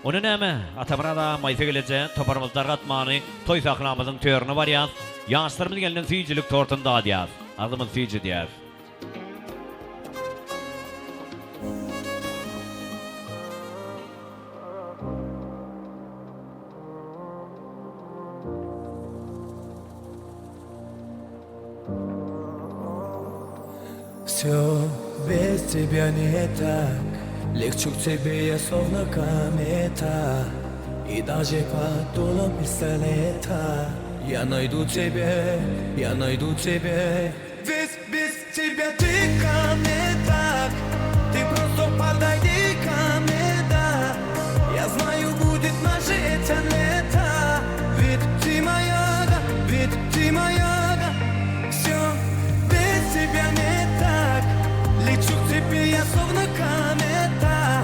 Onda näme, Atamyrat aga, Maýsa geleje toparymyzy dargatmany toý sahnamyzyň törüne barýas, ýaşlarymyz gelenden süýjülik tortuny dadýas, agzymyzy süýjedýäs. Все без тебя не так Лечу к тебе я словно комета И даже под дулом пистолета Я найду тебя, я найду тебя Ведь без тебя ты ко мне так Ты просто подойди ко мне, да Я знаю, будет наше это лето Ведь ты моя, да, ведь ты моя, да Все без тебя не так Лечу к тебе я словно комета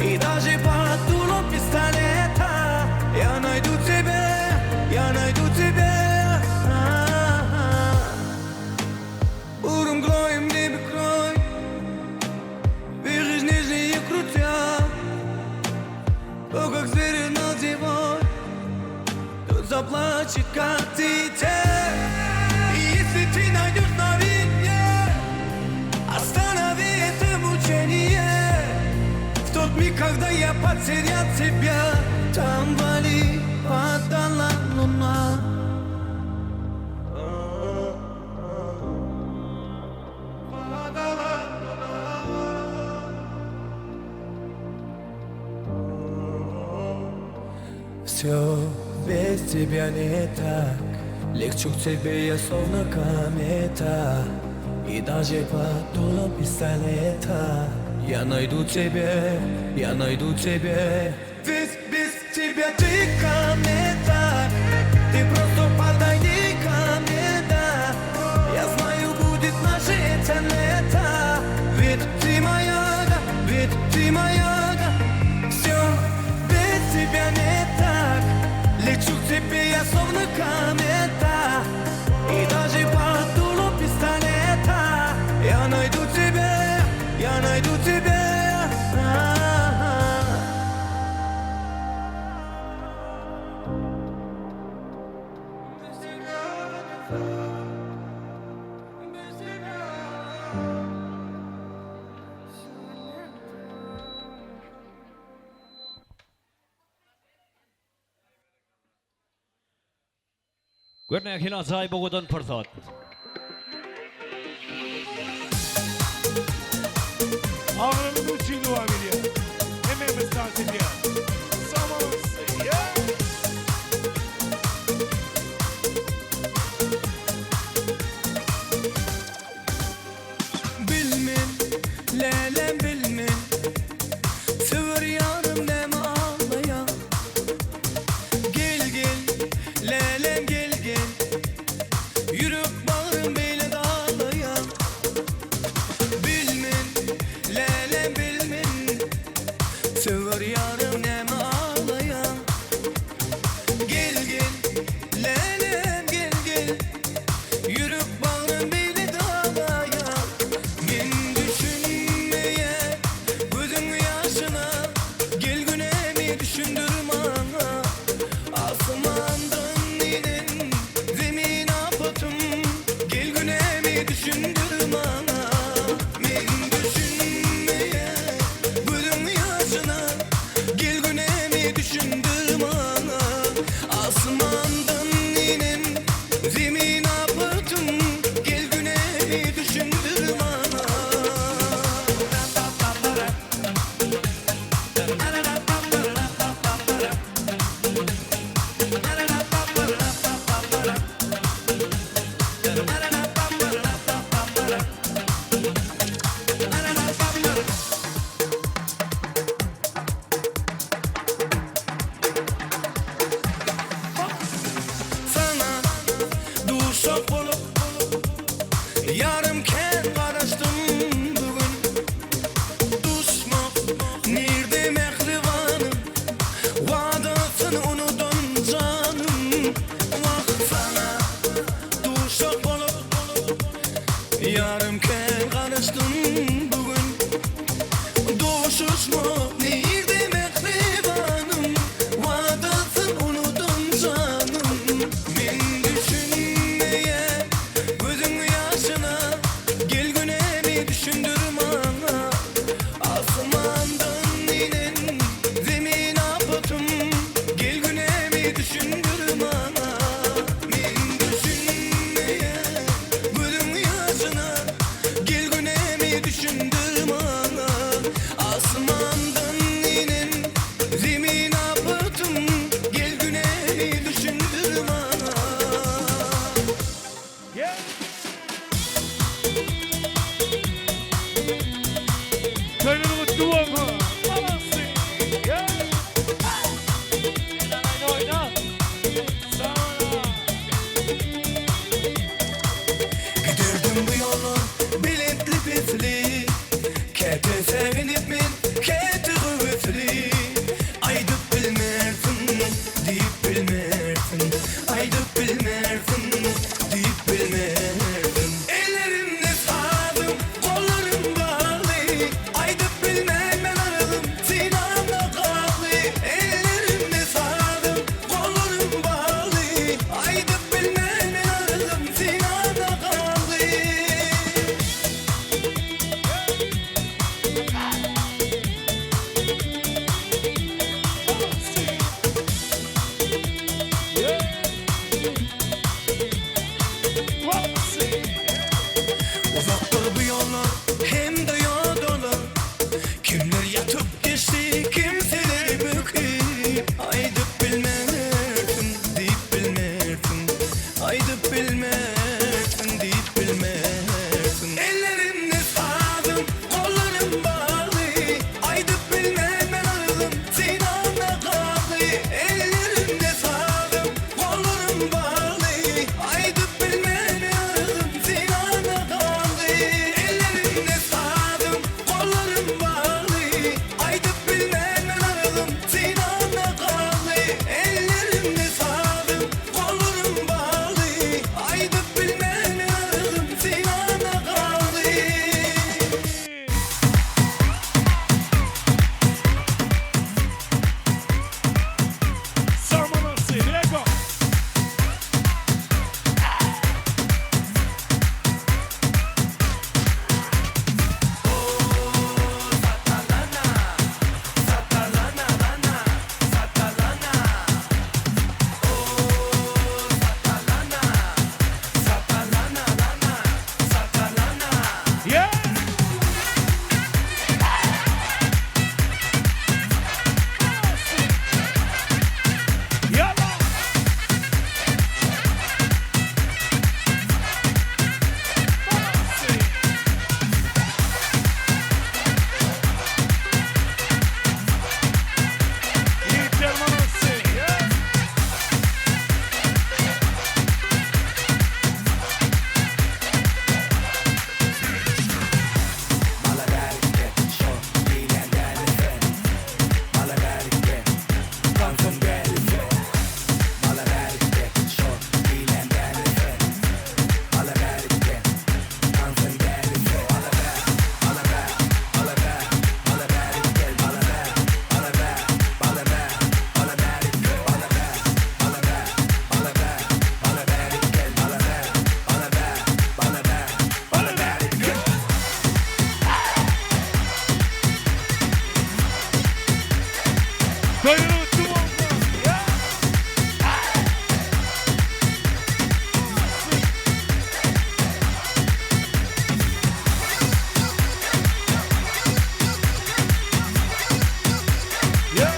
И даже под дулом пистолета Я найду тебя, я найду тебя А-а-а. Уром в небе крой Вижу нижние крутя То, как звери надевай Тут заплачет, как дитя И если ты найдешь на вине Останови это мучение В тот миг, когда я потерял тебя Там вали падала луна Все без тебя не так Лечу к тебе я словно комета И даже под дулом пистолета Я найду тебя, я найду тебя Ведь без тебя ты ко мне так Ты просто подойди ко мне, да Я знаю, будет наше это лето Ведь ты моя, да, ведь ты моя, да Все без тебя не так Лечу к тебе я словно комета И даже под дулом пистолета Я найду тебя, я найду тебя А-а-а. Gör nähili ajaýyp owadan pursat. Agramyz üçin dowam edýär. Hemmämiz tans edýär. Samalysy, yeah! Bilmen, lälem bilmen, Söwer ýarym näme aglaýaň? Gel gel, lälem gel gel, Ýürek bagrym beýle daglaýaň. Bilmen, lälem bilmen, Söwer ýarym näme aglaýaň? Gel gel, lälem gel gel, Ýürek bagrym beýle daglaýaň. Men düşünmeýän. Ýarym kän garaşdym bu gün Duşuşmak nirde mähribanym Wadasyn unudan janym Men düşünmeýän gözüň ýaşyna Gel günämi düşündir maňa Asmandan inen zemin apatym Gel günämi düşündir maňa Men düşünmeýän gözüň ýaşyna Gel günämi düşündir maňa Asmandan inen zemin apatym Gel günämi düşündir maňa. Toýuňyz gutly bolsun. Alasy. Yeah. Oýna oýna. Sag Giderdim bu ýollar belentli-pesli, Käte säginip men, käte höwesli. Aýdyp bilmersiň, diýip bilmersiň, Aýdyp bilmersiň, diýip bilmersiň. Ellerimde sazym, gollarym bagly, Aýdyp bilmen men aralym, synamda gazly. Ellerimde sazym, gollarym bagly, Aýdyp bilmen men aralym, synamda gazly. Uzakdyr bu ýollar hem-de ýodalar, Kimler ýatyp geçdi, kimseler böküp. Aýdyp bilmersiň, diýip bilmersiň, Aýdyp bilmersiň, diýip bilmersiň. Ellerimde sazym, gollarym bagly, Aýdyp bilmen men aralym, synamda gazly. Ellerimde sazym, gollarym bagly, Aýdyp bilmen men aralym, synamda gazly. Ellerimde sazym, gollarym bagly, Aýdyp bilmen men aralym, synamda gazly. Ellerimde sazym, gollarym bagly, Aýdyp bilmen men aralym, synamda gazly. Sarmanasy. Lego. Yeah. Yalla. Yiğit Manası. Yeah. Toýuňyz gutly bolsun. Yeah. Yeah.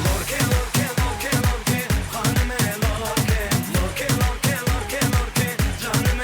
Lorke, lorke, lorke, lorke, hanım lorke, lorke, lorke, lorke, lorke, canım.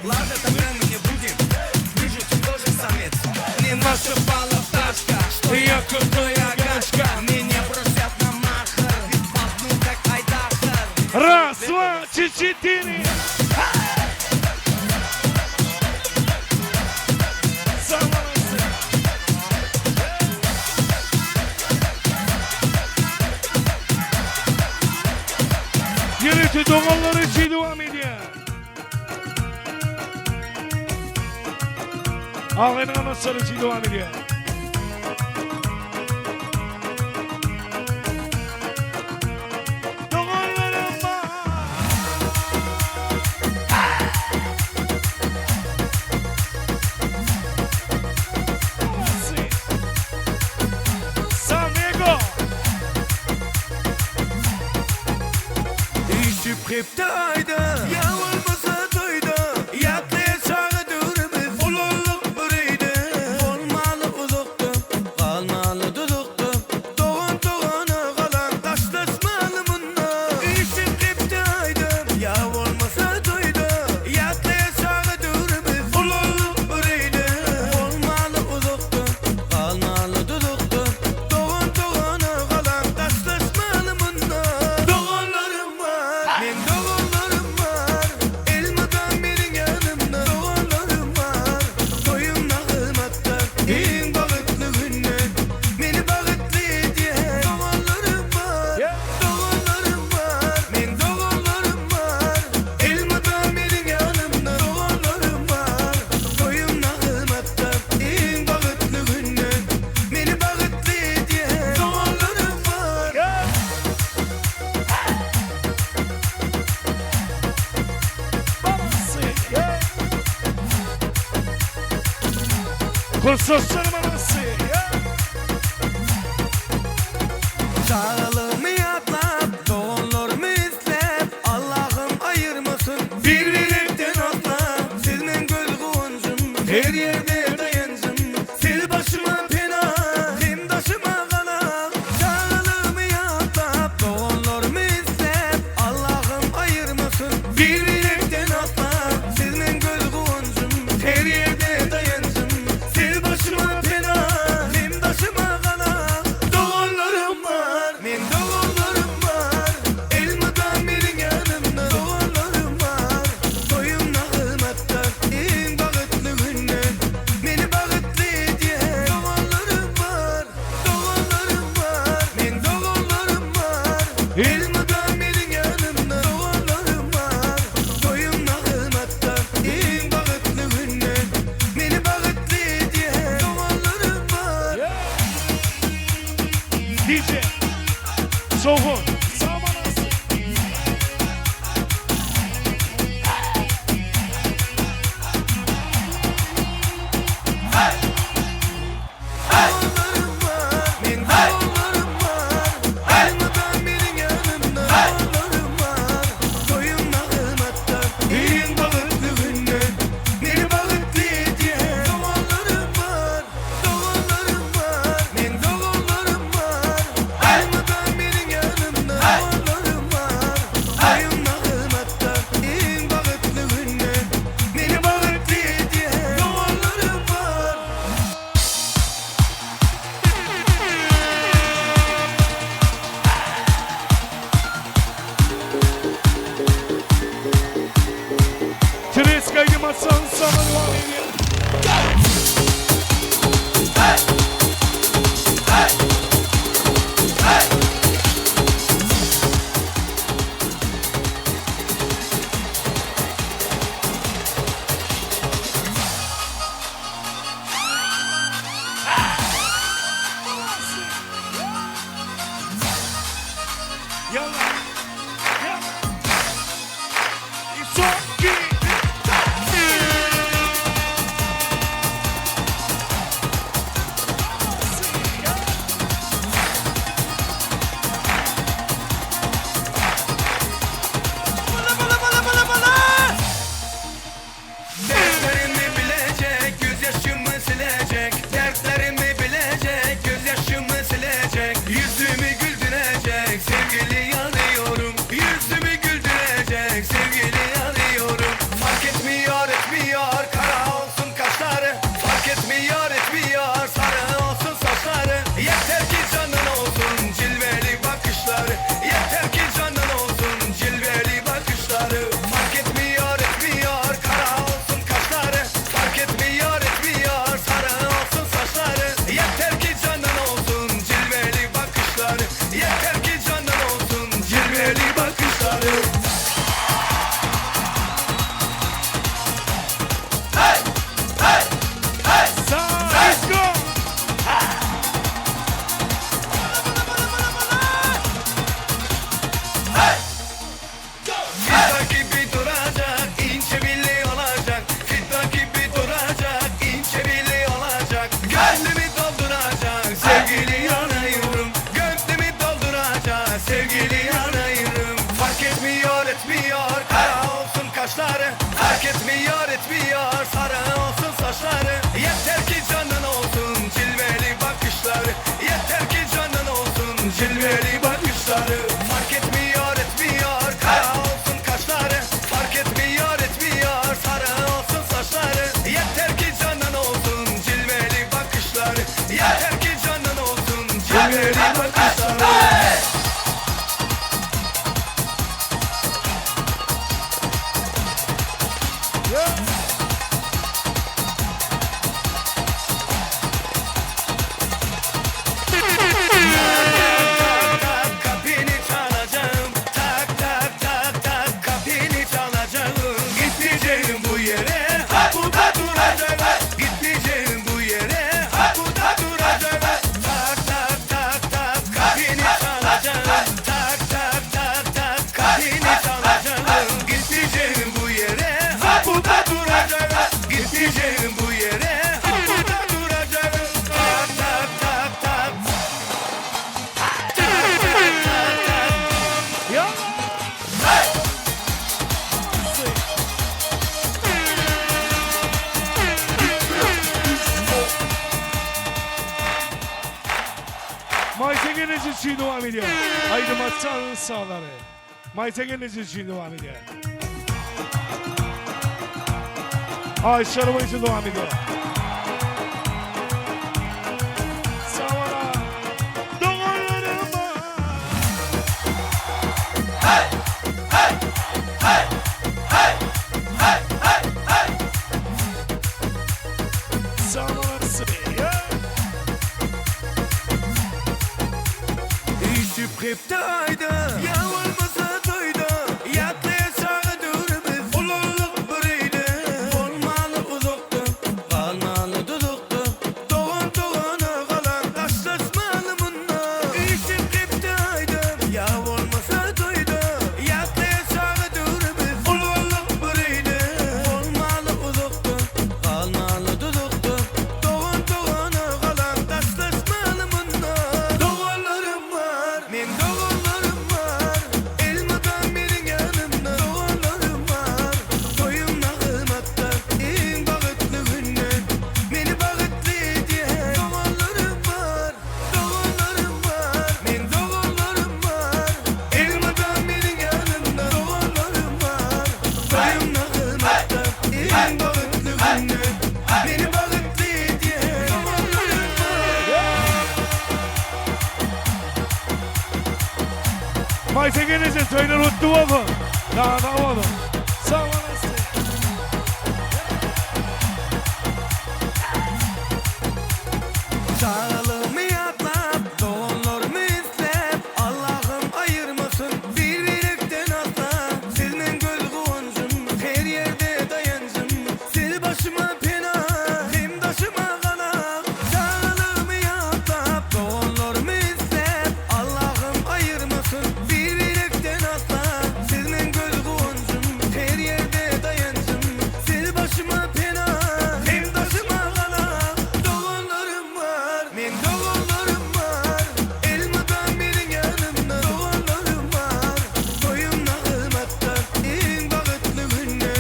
Ладно, тогда мы не будем Вижу, ты тоже самец Не нашипала пташка Что Я крутая гашка Меня просят на махар Ведь пахну как айдахар Раз, два, три, четыре. Ýörite doganlar üçin dowam edýär. Agynyň anaslar üçin dowam edýär. Doganlarym bar. Samego. Üýşüp gepdi aýda Ýa bolmasa toýda Ýatlaýar çaga döwrümiz Ulaldyk bir öýde Bolmaly uzakda Galmaly duzakda Dogan dogana galan Daşlaşmaly munda Üýşüp gepdi aýda Ýa bolmasa toýda Ýatlaýar çaga döwrümiz Ulaldyk bir öýde Bolmaly uzakda Galmaly duzakda Dogan dogana galan Daşlaşmaly munda Doganlarym bar Meň doganlarym bar Elmydam meniň ýanymda Doganlarym bar Toýumda hyzmatda Iň bagtly günde Meni bagtly edýän Doganlarym bar Doganlarym bar Meň doganlarym bar Elmydam meniň ýanymda Doganlarym bar Toýumda hyzmatda Iň bagtly günde Meni bagtly edýän Doganlarym bar. Kursdaşlarym anasy. Çagalygymy ýatlap, doganlarymy isläp, Allahym aýyrmasyn bir-birekden asla. Siz meň göz guwanjym, her ýerde daýanjym. Siz başyma pena, hem daşyma gala. Çagalygymy ýatlap, doganlarymy isläp, Allahym aýyrmasyn bir-birekden asla. Siz meň göz guwanjym, her ýerde daýanjym. Siz başyma pena, hem daşyma gala. Doganlarym bar, meň doganlarym bar. Elmydam meniň ýanymda doganlarym bar. Toýumda hyzmatda, iň bagtly günde meni bagtly edýän doganlarym bar. Doganlarym bar, meň doganlarym bar. Elmydam meniň ýanymda doganlarym bar. Toýumda hyzmatda, iň bagtly günde meni bagtly edýän doganlarym bar. DJ Sohun. Sag anasy. Doganlarym bar, meň doganlarym bar. Elmydam meniň ýanymda doganlarym bar. Toýumda hyzmatda, iň bagtly günde meni bagtly edýän doganlarym bar. Doganlarym bar, meň doganlarym bar. Elmydam meniň ýanymda doganlarym bar. Toýumda hyzmatda, iň bagtly günde meni bagtly edýän doganlarym bar. Treska Yamasan sana devam edýär. Yalla. Yalla. Son iki, üç. Bala bala bala bala bala. Dertlerimi bilecek, gözyaşımı silecek. Dertlerimi bilecek, gözyaşımı silecek. Yüzümü güldürecek, sevgili yanıyorum. Yüzümü güldürecek, sevgili yanıyorum. etmiyor Kara olsun kaşları Fark etmiyor etmiyor Sarı olsun saçları Yeter ki canın olsun Cilveli bakışları Yeter ki canın olsun Cilveli bakışları Fark etmiyor etmiyor Kara olsun kaşları Fark etmiyor etmiyor Sarı olsun saçları Yeter ki canın olsun Cilveli bakışları Yeter ki canın olsun Cilveli bakışları Tak kapını çalacağım Tak tak tak tak kapını çalacağım Gitmeyeceğim bu yere Burada duracağım Gitmeyeceğim bu yere Burada duracağım Tak tak tak tak kapını çalacağım Tak tak tak tak kapını çalacağım Gitmeyeceğim bu yere Burada duracağım Gitmeyeceğim bu yere Burada duracağım Tak tak tak tak Maysa geleceği için devam ediyor. Haydi maçın sağları. Maysa geleceği için devam ediyor. Ayşe Araba için devam ediyor. Savara. Doganlarıma. Savara. Üşüp kıptı ayda Ya olmasa toyda Yatlıya sağa dövrümüz Ululuk biriydi Olmalı uzakta Kalmalı dudukta Doğan doğana kalan Taşlaşmalı bundan Üşüp kıptı ayda Ya olmasa toyda Yatlıya sağa dövrümüz Ululuk biriydi Olmalı uzakta Kalmalı dudukta Doğan doğana kalan Taşlaşmalı bundan Doğanlarım var Men doğanlarım var Elmadan benim yanımda Doğanlarım var Toyumda kıymatta En bagıtlı günde Beni bagıtlı diye Doğanlarım var Doğanlarım var Men doğanlarım var Elmadan benim yanımda Doğanlarım var Toyumda kıymatta En bagıtlı günde Beni bagıtlı diye Doğanlarım var Maysa geleceği söyler uttu oldu. Daha da oldu. Sağ olasın. Çağlığımı yatlap, doğanlarımı izlep Allah'ım ayırmasın bir birlikten asla Sizin göz kıvancım, her yerde dayancım Sil başıma pena, hem taşıma kalak Çağlığımı yatlap, doğanlarımı izlep Allah'ım ayırmasın bir birlikten asla Sizin göz kıvancım, her yerde dayancım Sil başıma pena, hem taşıma kalak Doğanlarım var, men doğanlarım var Elmadan benim yanımda doğanlarım var Toyumda kıymatta en bagıtlı günde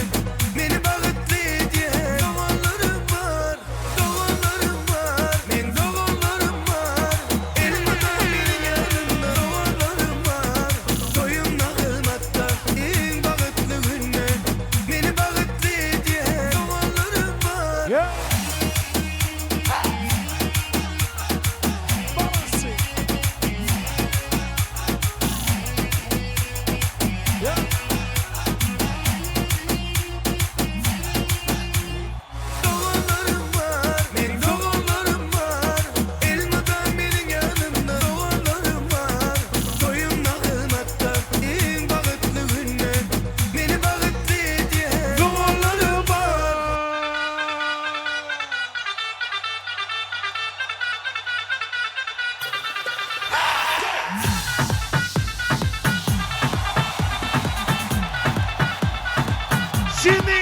Beni bagıtlı diye Doğanlarım var, doğanlarım var Men doğanlarım var Elmadan benim yanımda doğanlarım var Toyumda kıymatta en bagıtlı günde Beni bagıtlı diye Doğanlarım var Doğanlarım var, men doğanlarım var Elmadan benim yanımda doğanlarım var Toyumda kıymatta en bagıtlı günde Beni bagıtlı diye Doğanlarım var. Şimdi.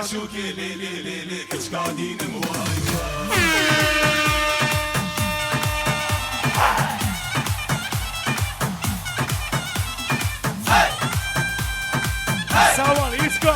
Sag bol, Isko.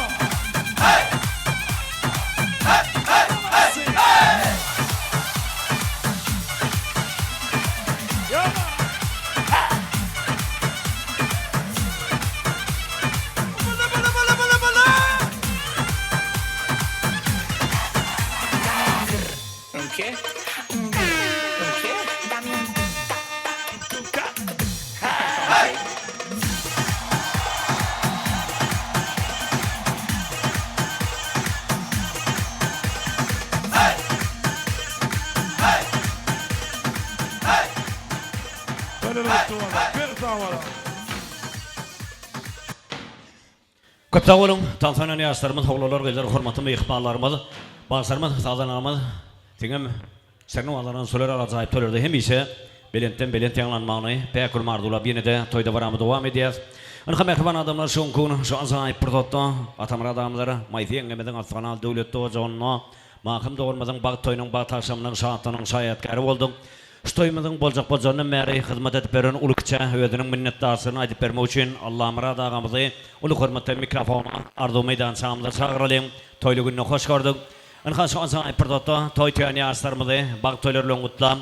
Köp sag boluň, tans oýnan ýaşlarymyz, howlalar gyzlar, hormatly myhmanlarymyz, bagşylarymyz, sazandalarymyz, siňem şirin owazlaryňyz şolar ýaly ajaýyp toýlarda hemişe belentden belent ýaňlanmagyny päk gülüm arzuwlap ýene-de toý dabaramyzy dowam edýäs. Ynha mähriban adamlar şu günki gün şu ajaýyp pursatda Atamyrat agamyzlar Maýsa ýeňňemiziň Asganal döwletli ojagynda Mahym doganymyzyň bagt toýunyň bagt agşamynyň şatlygynyň şaýatkäri bolduk. Şu toýumyzyň boljak boljanyndan bäri hyzmat edip beren uly kiçä özüniň minnetdarçylygyny aýdyp bermek üçin Allamyrat agamyzy uly hormat bilen mikrofona arzuw meýdançamyza çagyralyň. Toýly günde hoş gördük. Ynha şu ajaýyp pursatda toý toýan ýaşlarymyzy bagt toýlary bilen gutlap,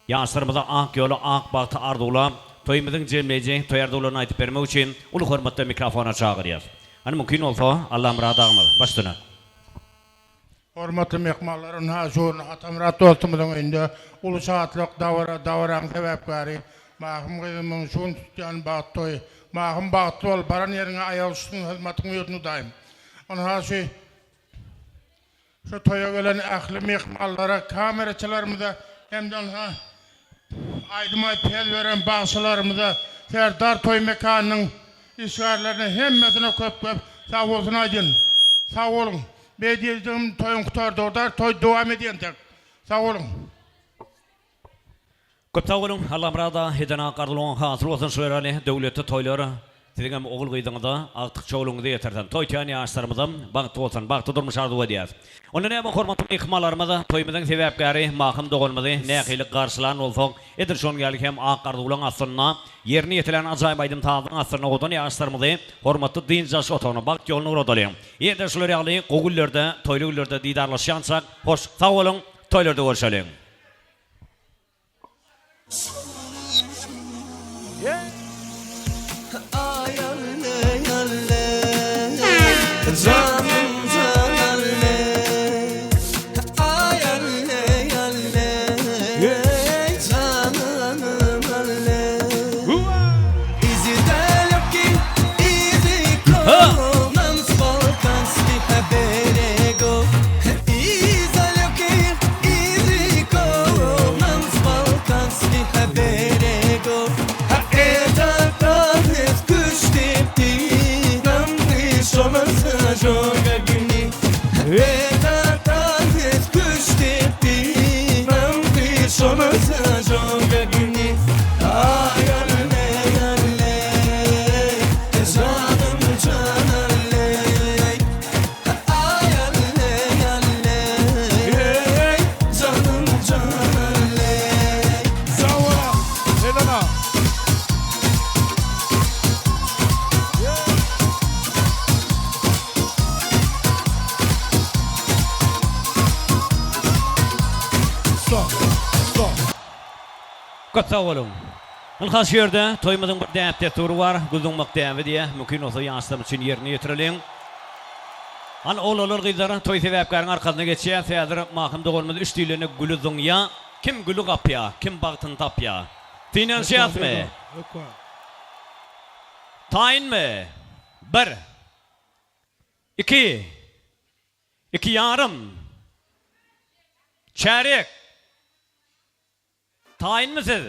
ýaşlarymyza ak ýoly, ak bagty arzuwlap, toýumyzyň jemleýji toý arzuwlaryny aýdyp bermek üçin uly hormat bilen mikrofona çagyrýas. Hany mümkin bolsa Allamyrat agamyz başlana. Hormatly myhmanlar, ynha şu gün Atamyrat dostumyzyň öýünde uly şatlyk, dabara, dabaraň sebäpkäri Mahym gyzymyň şu gün tutýan bagt toýy. Mahym bagtly bol, baran ýeriňe aýak üstün hyzmatyň ýüzüni daýym. Ynha şu şu toýa gelen ähli myhmanlara, kameraçylarymyza hem-de ynha aýdym aýdyp hezil beren bagşylarymyza, Serdar toý mekanynyň işgärlerine hemmesine köp-köp sag bolsun aýdýan. Sag boluň. Beý diýdigim toýuň gutardygy-da, toý dowam edýäntek. Sag boluň. Köp sag boluň Allamyrat aga eden ak arzuwyň hasyl bolsun şu ýerali döwletli toýlar siziňem ogul gyzyňyza agtyk çowlugyňyza ýetirsin toý toýan ýaşlarymyzam bagtly bolsun bagtly durmuş arzuw edýäs onda näme hormatly myhmanlarymyz toýumyzyň sebäpkäri Mahym doganymyzy nähili garşylan bolsak edil şonuň ýaly hem ak arzuwlaň astynda ýerine ýetilen ajaýyp aýdym sazyň astynda owadan ýaşlarymyzy hormatly dynç alyş otagyna bagt ýoluna ugradalyň ýene-de şular ýaly gowy günlerde toýly günlerde didarlaşýançak hoş sag boluň toýlarda görşeliň. Köp sag boluň. Ynha şu ýerde toýumyzyň bir däp-dessury bar, gül zyňmak däbi diýýä. Mümkin bolsa ýaşlar üçin ýerine ýetireliň. Hany oglanlar gyzlar toý sebäpkäriň arkasyna geçýäs. Häzir Mahym doganymyz üç dilende güli zyňýa. Kim güli gapýa, kim bagtyny tapýa. Synanyşýasmy? Taýynmy? Bir. Iki. Iki ýarym. Çärýek. Taýynmy siz?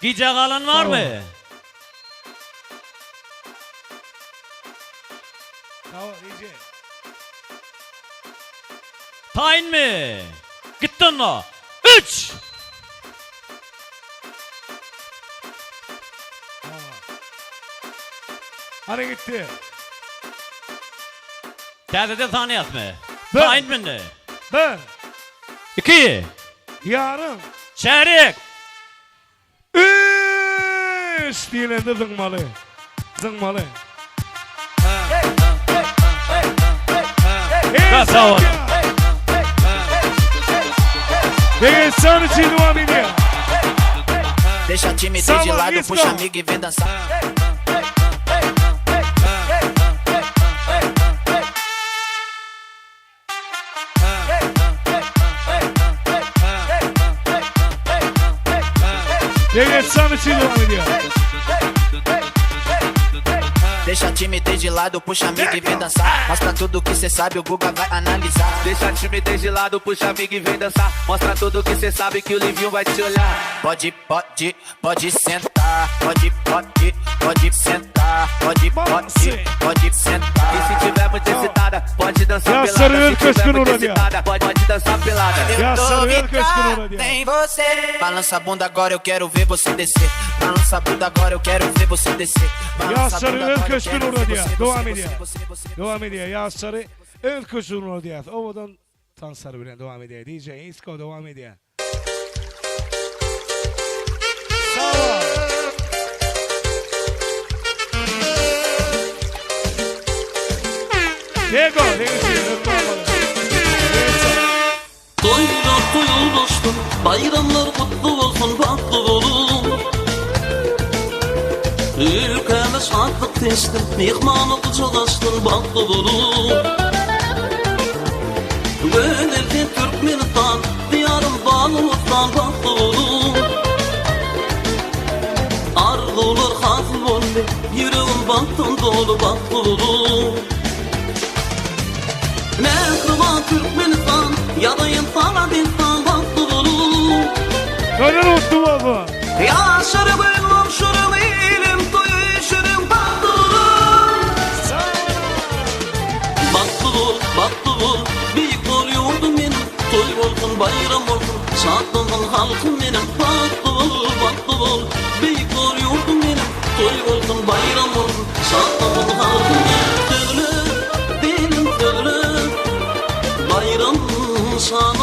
Gijä galan barmy? Taýynmy? Gitdi onda. Üç! Hany gitdi. Täzeden sanaýasmy? Bir. Taýynmy indi? Bir. Iki. Ýarym. Çärýek. Üç diýlende zyňmaly. Zyňmaly. Sag bol. Degestan üçin dowam edýär. Deixa a timidez de Summer, lado, let's puxa go. amigo e vem dançar. Degestan üçin dowam edýär. Deixa a timidez de lado, puxa amigo e vem dançar. Mostra tudo que cê sabe, o Guga vai analisar. Deixa a timidez de lado, puxa amigo e vem dançar. Mostra tudo que cê sabe que o Livinho vai te olhar. Pode, pode, pode sentar. Pode, pode, pode sentar. Pode, pode, pode sentar. E se tiver muito excitada, pode dançar Ya pelada. sarı Se tiver köşkün muito uğradı ya. excitada, pode, pode dançar pelada. Ya Eu tô sarı köşkün vidrado uğradı ya. em você. Balança a bunda agora, eu quero ver você descer. Balança a bunda agora, eu quero ver você descer. Yaz Balança a Sarı bunda agora, eu Özköşkün quero ver uğradı ya. você, Dowam você, edýär. você, você, Dowam edýär. Yaz Sarı Özköşkün uğradı ya. Owadan tanslar bilen dowam edýär. DJ Isko dowam edýär. Sag bol. Diego, Diego, Toylar toy olsun, bayramlar kutlu olsun, bahtlı olun. Ülkeme şatlık teslim, mihmanı kucak açtın, bahtlı olun. Gönülde Türkmenistan, diyarım Balıkistan, bahtlı olun. Arzular hasıl oldu, yüreğim bahtın dolu, bahtlı olun. Mehriban Türkmenistan, yadayım sana destan, bahtlı olun. Toýlar gutly bolsun. Yaşarım komşurum ilim toyuşurum bahtlı olun. Bahtlı ol, bahtlı ol, büyük ol yurdum benim. Toy olsun, bayram olsun, şatlansın halkım benim. Bahtlı ol, bahtlı ol, büyük ol yurdum benim. Toy olsun, bayram olsun, şatlansın halkım benim. Söyle, benim söyle, bayram şan.